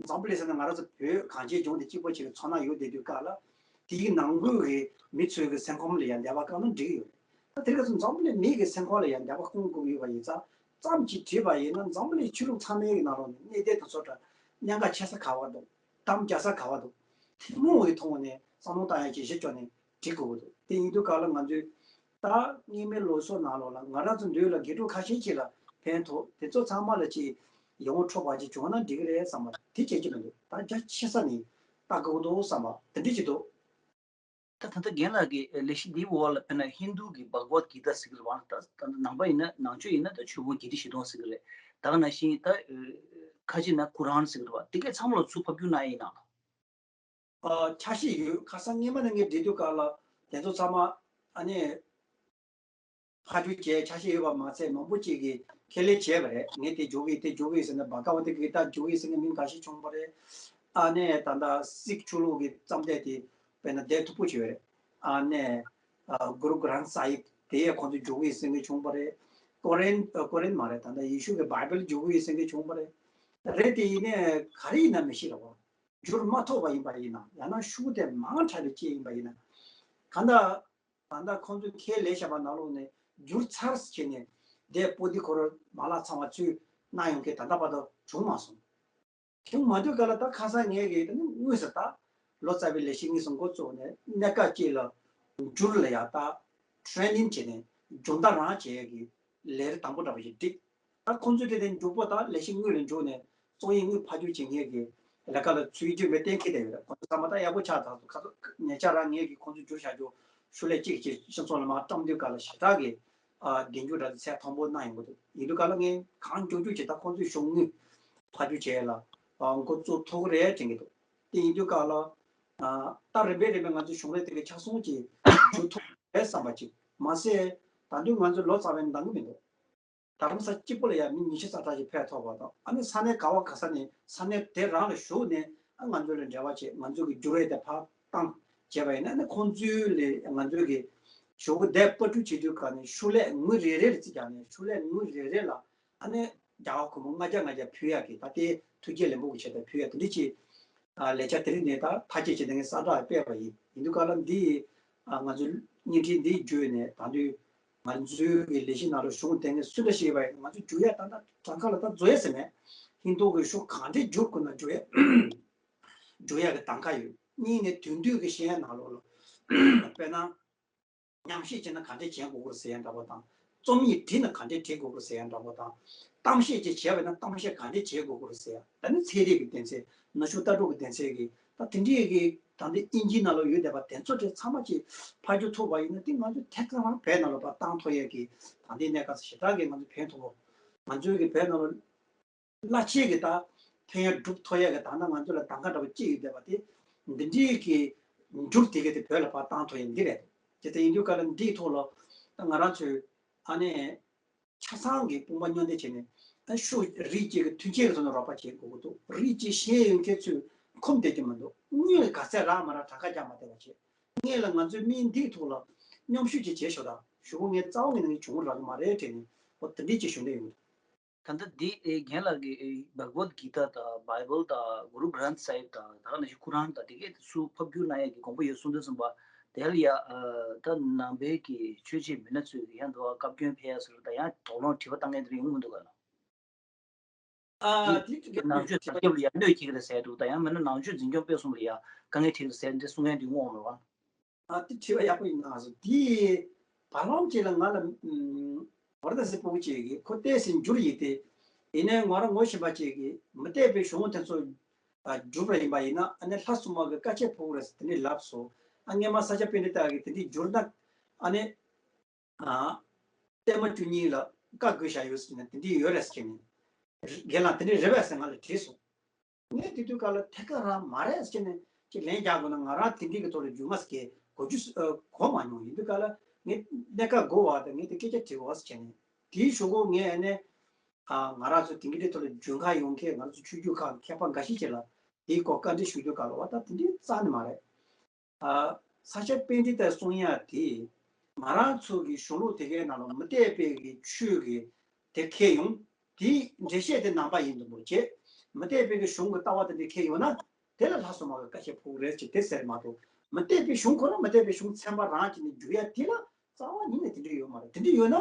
འཛམ་བུ་གླིང་ཟེར་ན་ང་རང་ཚོ་བོད་གངས་ཅན་ལྗོངས་དེ་གཅིག་པོ་ཅིག་གི་ཚོར་སྣང་ཡོད་བསྡད་དུས་སྐབས་ལ། དེའི་ནང་ཁུལ་གྱི་མི་ཚོའི་གི་སེམས་ཁམས་ལ་ཡང་འགྱུར་བ་བཏང་ན་འགྲིག་གི་ཡོད་རེད། ད་དེ་ག་ཚོད་འཛམ་བུ་གླིང་མི་གི་སེམས་ཁམས་ལ་ཡང་འགྱུར་བ་གཏོང་དགོས་ཀྱི་ཡོད་པ་ཡིན་ཙང་། ཙམ་ཅིག་བྲིས་པ་ཡིན་ན་འཛམ་བུ་གླིང་ཆོས་ལུགས་ཚང་མའི་གི་ནང་ལོགས་ནས་གནས་བརྟན་དང་ཚོ་འདྲ་གནད་འགག་ཆེ་ས་ག་བ་འདུག་གཏམ་རྒྱག་ས་ག་བ་འདུག་ཐུན་མོང་གི་ཐོག་ནས་བསམ་བློ་བཏང་ཡ་ཅིག་གཞི་བཅོལ་ནས་འགྲིག་དགོས་ཀྱི་འདུག་དེ་ཡིན་དུས་སྐབས་ལ་ང་ཚོས་ད་སྔོན་མའི་ལོ་སོ་ནང་ལོགས་ལ་ང་རང་ཚོ་འདུས་ལ་དགེ་ཕྲུག་ཁ་ཤས་ཅིག་ལ་ཕན་ཐོགས། དེ་ཚོ་ཚང་མ་ལ་ཅིག་ཡོང་འཕྲོད་པ་ཅིག་བྱུང་ན་འགྲིག་གི་རེད་བསམ་པ་དེ་བྱེད་ཀྱི་མི་འདུག་ད་རྒྱ་ཆེ་ས་ནས་ལྟ་དགོས་ཀྱི་འདུག་བསམ་པ་དེ་འདྲ་ཅིག་འདུག་ད་ད་ལྟ་རྒན་ལགས་ཀྱིས་ལས་གཞི་འདིའི་འོག་ལ་དཔེར་ན་ཧིན་རྡུ་གི་བྷག་ཝད་གི་ཏཱ་ཟེར་གྱི་རེད་བ། ད་ད་ནང་པ་ཡིན་ན་ནང་ཆོས་ཡིན་ན་ད་ཆོས་འཁོར་བརྒྱད་ཁྲི་བཞི་སྟོང་ཟེར་གྱི་རེད། ད་ག་ནང་བཞིན་ད་ཁ་ཅིག་ན་ཀུ་རཱན་ཟེར་གྱི་རེད་བ། དེ་གས་ཚང་མ་ལ་ཚུར་ཕབ་སྒྱུར་གནང་ཡས་ཡིན་ནམ། ཨ། ཆ་ཤས་ཡོད། ཁ་སང་སྔོན་མ་ནས་ངས་འབྲི་དུས་སྐབས་ལ་དེ་ཚོ་ཚང་མ་ཨ་ནི་ཕབ་སྒྱུར་བྱས་ཆ་ཤས་ཡོད་པ་མ་ཚད་མང་པོ་ཅིག་གིས་ཁས་ལེན་བྱས་པ་རེད། ངས་དེ་འཇོག་གི་དེ་འཇོག་གི་ཟེར་ནས་བྷ་ག་ཝ་ཏ་གི་ཏཱ་འཇོག་གི་ཟེར་ནས་མི་འགའ་ཤས་བྱུང་བ་རེད། ཨ་ནི་ད་ལྟ་སིག་ཆོས་ལུགས་ཀྱི་བརྩམས་དེབ་དེ་དཔེར་ན་དེབ་མཐུག་པོ་ཅིག་ཡོད་རེད། ཨ་ནི་ཨ་གུ་རུ་གྷ་རན་ཐི་སཱ་ཧིབ་དེ་ཡང་ཁོང་ཚོས་འཇོག་གི་ཟེར་ནས་བྱུང་བ་རེད། ཀོ་རན་ཨ་ཀོ་རན་མ་རེད། ད་ལྟ་ཡེ་ཤུ་གི་བྷའི་བལ་འཇོག་གི་ཟེར་ནས་བྱུང་བ་རེད། རེད་དེ་ཡིན་ནའི་ག་རེ་ཡིན་ན་མི་ཤེས་ར་བ། བསྒྱུར་མ་ཐུབ་པ་ཡིན་པ་ཡིན་ན། ཡང་ན་ཤོག་དེ་མང་དྲགས་པའི་ཅིག་ཡིན་པ་ཡིན་ན། གང་ལྟར་ད་ལྟ་ཁོང་ཚོས་ཁས་ལེན་བཞག་པ་ནང་ལོགས་ནས་བསྒྱུར་ཚར་བྱས་ནས་དེ་པོ་ཏི་ཁོ་རང་མ་ལག་ཚང་བ་ཚུར་གནང་ཡོང་མཁན་ད་ལྟ་བར་དུ་བྱུང་མ་སོང་། བྱུང་མ་ཐུབ་སྐབས་ལ་ད་ཁ་སང་ངས་ཀྱིས་ད་ནི་དངོས་སུ་ད་ལོ་ཙཱ་བའི་ལས་གཞི་དངོས་སུ་འགོ་བཙུགས་ནས་གནད་འགག་ཅིག་ལ་བསྒྱུར་ལ་ཡ་ད་ཊེ་རེ་ནིང་བྱས་ནས་སྦྱོང་བརྡར་རང་བྱེད་ཡས་ཀྱི་ལས་རིམ་དང་པོ་འདྲ་པོ་ཞིག་བསྒྲིགས། ད་ཁོང་ཚོས་དེ་དེ་མགྱོགས་པོ་ད་ལས་གཞི་དངོས་ལ་འཇུག་ནས་རྩོམ་ཡིག་དངོས་ཕབ་སྒྱུར་བྱེད་མཁན་གྱི་ལས་ཀ་ལ་ཚུད་རྒྱུ་མེད་གཏན་འཁེལ་བསྡད་ཡོད་རེད། ཁོང་ཚོ་ཚང་མ་ད་ཡག་པོ་ཆགས་ཚར་སོང་། ཁ་ཚོ་ཉེ་ཆར་རང་ངས་ཀྱིས་ཁོང་ཚོ་བསྒྱུར་བཞག་རྒྱུ་ཤུགས་ལས་གཅིག་གཅིག་སྤྱི་ཚོགས་ལ་མར་བཀྲམ་དུས་སྐབས་ལ་ཞེ་དྲག་གི་ཨ་གདེང་འཇོག་འདྲ་ཚད་མཐོན་པོ་གནང་ཡོང་གི་འདུག་ཡིན་དུས་སྐབས་ལ་ངས་གང་མགྱོགས་མགྱོགས་བྱས་ད་ཁོང་ཚོའི་གཞུང་དངུལ་ཕབ་སྒྱུར་བྱས་ལ་ཨ་འགོ་བཙུགས་ཐུབ་ཀྱི་རེད་དྲན་གྱི་འདུག་དེ་ཡིན་དུས་སྐབས་ལ་ཨ་ད་རིམ་པས་རིམ་པས་ང་ཚོའི་གཞུང་ལས་དེ་གའི་ཆ་ཚང་ཅིག་འཇུ་ཐུབ་རེད་བསམ་པ་ཅིག་མ་ཟད། ད་དུང་ང་ཚོ་ལོ་ཙཱ་བས་འདང་གི་མི་འདུག་རྡ་རམ་ས་གཅིག་པོ་ལ་ཡང་མི་ཉི་ཤུ་རྩ་གྲངས་ཤིག་ཕེབས་ཐུབ་པ་དང་། ཨ་ནི་ས་གནས་ག་བ་ག་ས་ནས་ས་གནས་དེ་རང་ལ་བཞུགས་ནས་ཨ་ང་ཚོ་ལ་འབྲེལ་བ་བྱེད། ང་ཚོ་གི་འགྱུར་བ་དེ་ཕར་བཏང་བྱས་པ་ཡིན་ན། ཨ་ནི་ཁོང་ཚོའི་ལས་ང་ཚོའི་གི་ཞོགས་པ་དེ་པར་སྐྲུན་བྱེད་དུས་ག་ནས་ཤུགས་ལས་དངུལ་རེ་རེ་ལ་རྩིས་རྒྱག་ནས་ཤུགས་ལས་དངུལ་རེ་རེ་ལ་ཨ་ནི་རྒྱ་གར་སྒོར་མོ་ལྔ་བརྒྱ་ལྔ་བརྒྱ་ཕུལ་ཡག་གི་ད་ལྟའི་ཐུགས་བསྐྱེད་ལེན་པོ་གི་ཆེད་དུ་ཕུལ་ཡག་དེ་འདྲ་ཅིག་ཨ་ལས་འཆར་དེ་རིང་ནས་ད་མཐའ་སྐྱེལ་བྱས་ནས་ངས་གསལ་བསྒྲགས་སྤེལ་བ་ཡིན། ཡིན་དུས་ག་ལ་འདི་ཨ་ང་ཚོའི་བརྙན་འཕྲིན་འདི་བརྒྱུད་ནས་ད་དུང་། ང་ཚོའི་གི་ལས་གཞི་ནང་ལ་གཞུང་དེ་ནས་སུ་འདྲ་ཞིག་ཡོད་པ་ཡིན། ང་ཚོ་འཇུག་ཡ་ད་ལྟ་གྲངས་ཀ་ལ་ད་འཛོལ་ཡ་ཟེར་མེད། ཧིན་རྡུ་གི་ཤོག་གང་འདྲས་འཇུག་དགོས་ན་འཇུག་ཡ་འཇུག་ཡ་གི་གདམ་ག་ཡོད། གཉིས་ནས་དེང་དུས་ཀྱི་ཤེས་ཡ་ནང་ལོགས་ལ་དཔེར་ན་ཉམས་ཞིབ་བྱས་ན་ག་འདྲས་བྱེད་དགོས་ཀྱི་རེད་ཟེར་ཡ་འདྲ་པོ་དང་། རྩོམ་ཡིག་བྲིས་ན་ག་འདྲས་བྲིས་དགོས་ཀྱི་རེད་ཟེར་ཡ་འདྲ་པོ་དང་། གཏམ་བཤད་ཅིག་བྱས་པ་ཡིན་ན་གཏམ་བཤད་ག་འདྲས་བྱེད་དགོས་ཀྱི་རེད་ཟེར་ཡ། ད་ནི་ཚན་རིག་གི་སྡེ་ཚན། ནུབ་ཕྱོགས་ལྟ་གྲུབ་ཀྱི་སྡེ་ཚན་གྱི་ད་དེ་འདྲའི་གི་ད་ལྟའི་དབྱིན་ཇིའི་ནང་ལ་ཡོད་བསྡད་པ་དེ་ཚོ་དེ་ཚང་མ་ཅིག་ཕབ་སྒྱུར་ཐུབ་པ་ཡིན་ན། དེ་ང་ཚོ་ཐད་ཀར་བོད་ནང་ལ་ཕར་བཏང་ཐུབ་ཡས་ཀྱི་ད་ལྟའི་གནས་སྐབས་སུ་ཞེ་དྲག་གི་ང་ཚོ་ཕན་ཐོགས། ང་ཚོའི་གི་བོད་ནང་ལ་རླབས་ཆེན་གྱི་ད་ཕན་ཡོན་སྒྲུབ་ཐུབ་ཡས་ཀྱི་ད་ནང་ང་ཚོ་ལ་གདམ་ག་འདྲ་པོ་ཅིག་ཡོད་བསྡད་པ་དེ། འདི་འདྲའི་གི་མཇུག་དེ་ག་དེ་བོད་ལ་ཕར་བཏང་ཐུབ་ཡས་འདི་རེད། དེ་ལྟར་ཡིན་དུས་ག་ལ་འདིའི་ཐོག་ལ་ད་ང་རང་ཚོས་ཨ་ནི། ཆ་ཚང་གི་དཔུང་པ་མཉམ་འདེགས་བྱས་ནས། ཨ་ཤོག་རིགས་གཅིག་གི་མཐུན་རྐྱེན་གྱི་ཐོག་ནས་རོགས་པ་བྱེད་དགོས་ཀྱི་འདུག་རིགས་གཅིག་ཤེས་ཡོན་མཁན་ཚོས་འཁུམས་བསྡད་ཀྱི་མི་འདུག་དངུལ་ག་ཚད་རག་མ་རག་གྲངས་ཀ་རྒྱག་མ་བསྡད་པ་བྱེད། ངས་ལ་ང་ཚོའི་མིའི་འདིའི་ཐོག་ལ་མཉམ་ཞུགས་ཅིག་བྱེད་ཤོག་དང་ཞུ་སྒོ་ངས་རྩ་བ་ངས་ནང་བྱུང་རག་གི་མ་རེད་དྲན་ནས། འོ་དེ་འདྲས་ཅིག་ཞུ་འདོད་ཡོད། ད་ལྟ་འདི་ཨེ་རྒན་ལགས་ཀྱིས་ཨེ་བྷག་ཝད་གི་ཏཱ་དང་བྷའི་བལ་དང་གུ་རུ་གྷ་རན་ཐི་སཱ་ཧིབ་དང་ད་ག་ནང་བཞིན་ཀུ་རཱན་དང་དེ་གས་སུ་ཕབ་སྒྱུར་གནང་ཡས་ཀྱི་དགོངས་པ་ཡོད་གསུངས་དུས་ཙམ་པ། དེ་ལ་ཡ་ཨ་ད་ནང་པའི་གི་ཆོས་བྱེད་མི་སྣ་ཚོས་ཡང་འདུག་བཀའ་བཀྱོན་ཕེབས་ཡ་ཟེར་ད་ཡང་དོགས་སློང་དྲི་བ་བཏང་མཁན་དེ་འདྲ་ཡོང་གི་མི་འདུག་ག་ལ། ཨ་དེ་ནང་ཆོས་དར་ཁྱབ་ལ་ཡ་གནོད་སྐྱེལ་གི་རེད་ཟེར་འདུག་ད་ཡང་མིན་ན་ནང་ཆོས་འཛིན་སྐྱོང་སྤེལ་གསུམ་ལ་ཡ་དཀའ་ངལ་འཕྲད་ཀྱི་རེད་ཟེར་འདི་གསུང་མཁན་འདི་དངོས་མ་རེད་བ། ཨ་དེ་དྲི་བ་ཡག་པོ་ཡིན་ན་སོ་དེ་བར་ལམ་གཅིག་ལ་ང་ལ་བར་དང་སེ་ཕོ་བོ་གཅིག་གིས་ཁོ་བལྟས་ཟིན་འགྱུར་ཡིན་ཏེ། ཡིན་ནའི་ང་རང་ངོ་ཤེས་པ་གཅིག་གིས་མི་བལྟས་པའི་གཞུང་དེ་ཚོ་སྒྲུབ་པ་ཡིན་པ་ཡིན་ན་ཨ་ནི་ལྷ་སྲུང་མ་གི་བཀའ་ཆད་ཕོག་རེད་ཟེར་དེ་ནས་ལབ་སོང་། ཨ་སྔས་མ་ས་སྐྱ་པཎྜི་ཏ་གིས་དེ་འདྲའི་འགྱུར་ན་ཨ་ནི་ཨ་བརྟན་མ་བཅུ་གཉིས་ལ་བཀའ་བསྒོས་བཞག་ཡོད་ཟེར་ནས་དེ་འདྲའི་ཡོད་རེད་ཟེར་ནས་རྒན་ལགས་དེ་འདྲའི་རེད་པས་ཟེར་ང་ལ་དྲིས་སོང་། ངས་དེ་དུས་སྐབས་ལ་ཐད་ཀར་རང་མ་རེད་ཟེར་ནས་ཅིག་ལན་རྒྱག་དགོས་ན་ང་རང་དེ་འདྲའི་གི་ཐོག་ལ་རྒྱུས་མངའ་ཟེར་གོ་རྒྱུ་གོ་མ་མྱོང་། ཡིན་དུས་སྐབས་ལ་ངས་གནད་འགག་གོ་བ་དང་ངས་དེ་སྐད་ཆ་དྲིས་པ་ཟེར་ནས་དེའི་གཞུག་གུ་ངས་ཨ་ནི་ང་རང་ཚོ་དེང་གི་དེ་ཐོག་ལ་རྒྱུན་ཁ་ཡོང་མཁན་ང་ཚོ་ཆོས་བརྒྱུད་ཁག་མཁས་པ་འགའ་ཤས་ཅིག་ལ་དེའི་སྐོར་བཀའ་འདྲི་ཞུ་དུས་སྐབས་ལ་བ་ད་དེ་འདྲའི་རྩ་ནས་མ་རེད། ཨ་ས་སྐྱ་པཎྜི་ཏའི་གསུང་ཡ་དེ་ང་རང་ཚོ་གི་གཞུང་ལུགས་དེ་གའི་ནང་ལ་མུ་སྟེགས་པའི་གི་ཆོས་ཀྱི་དེ་ཁྱེར་ཡོང་དེའི་འགྲེལ་བཤད་དེ་ནང་པ་ཡིན་དུ་མོ་བྱས། མུ་སྟེགས་པའི་གི་གཞུང་གི་ལྟ་བ་དེ་འདྲ་ཁྱེར་ཡོང་ན་དེ་ལ་ལྷ་སྲུང་མ་གི་བཀའ་ཆད་ཕོག་རེད་ཅེས་དེ་ཟེར་མ་གཏོགས་མུ་སྟེགས་པའི་གཞུང་ཁོ་རང་མུ་སྟེགས་པའི་གཞུང་ཚན་པ་རང་གཅིག་ནས་བསྒྱུར་ཡ་དེ་ལ་རྩ་བ་ཉིད་ནས་དེ་འདྲ་ཡོད་མ་རེད། དེ་འདྲ་ཡོད་ན་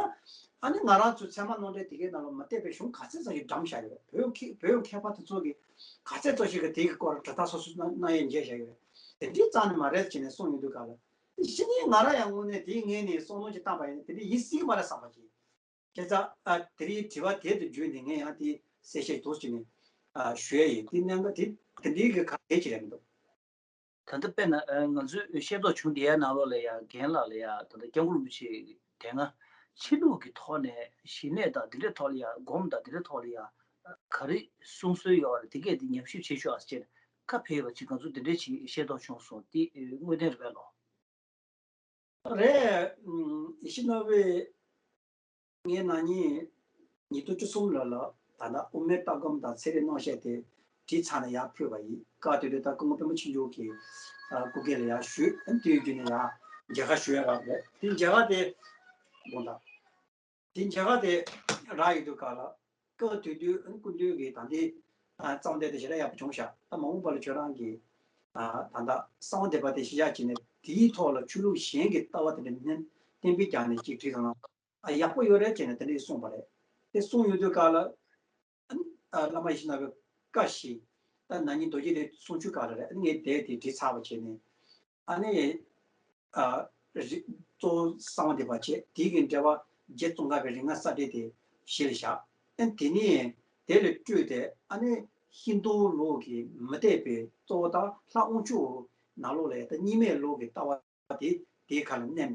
ཨ་ནི་ང་རང་ཚོའི་ཚད་མ་ནོར་འཁྲུལ་དེ་གའི་ནང་ལ་མུ་སྟེགས་པའི་གཞུང་ག་ཚད་ཙམ་ཞིག་བགྲངས་བཞག་ཡོད་རེད། བོད་མཁས་བོད་མཁས་པ་དེ་ཚོ་གིས་ག་ཚད་ཙམ་ཞིག་གིས་དེ་གི་སྐོར་གྲུབ་མཐའ་སོ་སོ་གནང་ཡས་མཇལ་བཞག་ཡོད་རེད། དེ་འདྲའི་རྩ་ནས་མ་རེད་ཅེས་ནས་གསུངས་ཡོང་དུས་ག་ལ་དེ་གཞི་ནས་ང་རང་ཡང་དངོས་གནས་དེའི་ངོས་ནས་བསམ་བློ་ཞིག་བཏང་པ་ཡིན་ན་དེ་འདྲ་ཡིན་སྲིད་ཀྱི་མ་རེད་བསམ་པ་ཞིག་བྱས་ཙང་ཨ་དེ་རིང་དྲི་བ་དེ་དུ་བརྗོད་ནས་ངས་ཡང་དེ་གསལ་བཤད་འདུག་ཅེས་ནས་ཨ་ཞུ་ཡས་ཡིན། དེ་གནད་འགག་དེ་དེ་འདྲའི་གི་ག་གལ་ཆེ་རེད་མི་འདུག་ད་ལྟ་དཔེར་ན་ཨ་ང་ཚོས་ཤེས་རྟོགས་བྱུང་བསྡད་ཡ་ནང་ལོགས་ལ་ཡ་རྒན་ལགས་ལ་ཡ་ད་ལྟ་སྐྱབས་མགོན་རིན་པོ་ཆེ་དེ་སྔ་ཕྱི་ལུགས་ཀྱི་ཐོག་ནས་ཞི་གནས་དང་དེ་འདྲའི་ཐོག་ལ་ཡ་སྒོམ་དང་དེ་འདྲའི་ཐོག་ལ་ཡ་ག་རེ་གསུང་སྲོལ་ཡོད་རེད། དེ་གས་དེ་ཉམས་ཞིབ་བྱེད་ཤོག་ཨ་ཟེར་བྱས་ནས་བཀའ་ཕེབས་པ་ཅིག་ང་ཚོ་དེ་འདྲའི་ཅིག་ཤེས་རྟོགས་བྱུང་སོང་། དེ་དངོས་བདེན་རེད་པས་ལོ། རེད། ཡེ་ཤེས་ནོར་བུས་ངའི་ན་ནིང་ཉིས་སྟོང་བཅུ་གསུམ་ལོ་ལ་ད་ལྟ་དབུ་མའི་ལྟ་སྒོམ་དང་ཚན་རིག་སྣང་བཤད་དེ་བྲིས་ཚར་ནས་ཡར་ཕུལ་བ་ཡིན། སྐབས་དེ་དུས་ད་སྐུ་ངོ་པདྨ་ཆོས་འབྱུང་གི་སྐུ་སྒེར་ལ་ཡར་ཞུས། དེའི་བརྒྱུད་ནས་ཡར་མཇལ་ཁ་ཞུ་ཡ་རག་རེད། དེ་མཇལ་ཁ་དེ་དགོངས་དག་དེ་མཇལ་ཁ་དེ་རག་ཡོད་དུས་ག་ལ་སྐབས་དེ་དུས་སྐུ་མདུན་གྱིས་ད་ལྟའི་རྩོམ་དེབ་དེ་ཞེ་དྲག་ཡག་པོ་བྱུང་ཤག་ད་མ་འོངས་པ་ལ་ཁྱོད་རང་གིས་ད་ལྟ་གསང་བ་སྡེ་པ་དེ་གཞི་བཞག་བྱས་ནས་དེའི་ཐོག་ལ་ཆོས་ལུགས་གཞན་གྱི་ལྟ་བ་དེ་འདྲ་གཏན་འབེབས་རྒྱག་ནས་ཅིག་བྲིས་ཚར་ན་ཡག་པོ་ཡོད་རེད་ཅེས་ནས་དེ་འདྲ་གསུངས་པ་རེད། དེ་གསུངས་ཡོང་དུས་ག་ལ་ཨ་ནི་ཨ་བླ་མ་ཡེ་ཤེས་ནོར་བུས་བཀའ་བཞེས། ད་ན་ནིང་རྡོ་རྗེ་གདན་གསུང་ཆོས་སྐབས་ལ་རེད། ཨ་ནི་ངས་དེབ་དེ་བྲིས་ཚར་བ་བྱས་ནས་ཨ་ནི་ཨ་རི་གཙོ་བོ་གསང་བ་སྡེ་པ་བྱས། དེའི་གི་འགྲེལ་པ་རྗེ་ཙོང་ཁ་པའི་རིགས་ལྔ་ས་འགྲེལ་དེ་གཞི་ལ་བཞག་ཨ་ནི་དེ་ནས་དེ་ལས་སྤྲོས་ཏེ་ཨ་ནི་ཧིན་རྡུ་ལུགས་ཀྱི་མུ་སྟེགས་པའི་གཙོ་བོ་དང་ལྷ་དབང་ཕྱུག་ནང་ལོགས་ལ་ད་གཉིས་མེད་ལུགས་ཀྱི་ལྟ་བ། དེ་དེའི་ཁ་ལ་མནན་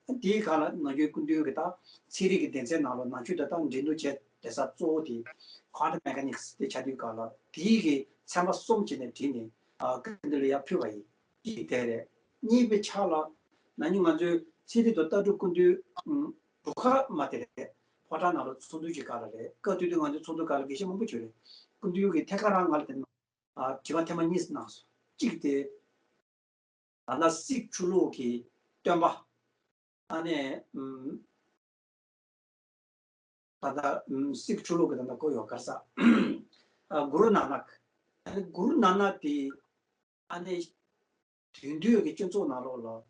ནས་དེའི་ཁ་ལ་ནམ་རྒྱུན་སྐུ་མདུན་གྱི་ད་ཚན་རིག་གི་སྡེ་ཚན་ནང་ལ་ནང་ཆོས་དང་ད་འགྲན་བསྡུར་བྱས་བསྡད་ས་གཙོ་བོ་དེ་quantum mechanics དེ་ཆགས་དུས་སྐབས་ལ་དེའི་གི་ཚན་པ་གསུམ་བྱས་ནས་བྲིས་ནས་ཨ་སྐུ་མདུན་ལ་ཡར་ཕུལ་བ་ཡིན། གཅིག་དེ་རེད། གཉིས་པའི་ཆ་ལ་ན་ནིང་ང་ཚོའི་ཚན་རིག་དང་ལྟ་གྲུབ་སྐུ་མདུན་རུ་ཁག་མ་དེ་རེད། ཕོ་བྲང་ནང་ལ་ཚོགས་འདུ་ཅིག་སྐབས་ལ་རེད། སྐབས་དེ་དུས་ང་ཚོའི་ཚོགས་འདུ་སྐབས་ལ་དགེ་བཤེས་མང་པོ་བྱོས་རེད། སྐུ་མདུན་གྱིས་ཐད་ཀར་རང་ང་ལ་དེ་ནང་ཨ་དྲི་བ་ཐེངས་མ་གཉིས་གནང་སོང་། གཅིག་དེ། ད་ལྟ་སིག་ཆོས་ལུགས་ཀྱི་སྟོན་པ། ཨ་ནི་ཨམ། ད་ལྟ་ཨམ་སིག་ཆོས་ལུགས་ཀྱི་ད་ལྟ་གོ་ཡོད་ག་རེ་ཟ། ཨ་གུ་རུ་ནཱ་ནག་ཨ་ནི་གུ་རུ་ནཱ་ནག་དེ་ཨ་ནི་དེང་དུས་ཀྱི་སྤྱི་ཚོགས་ནང་ལོགས་ལ་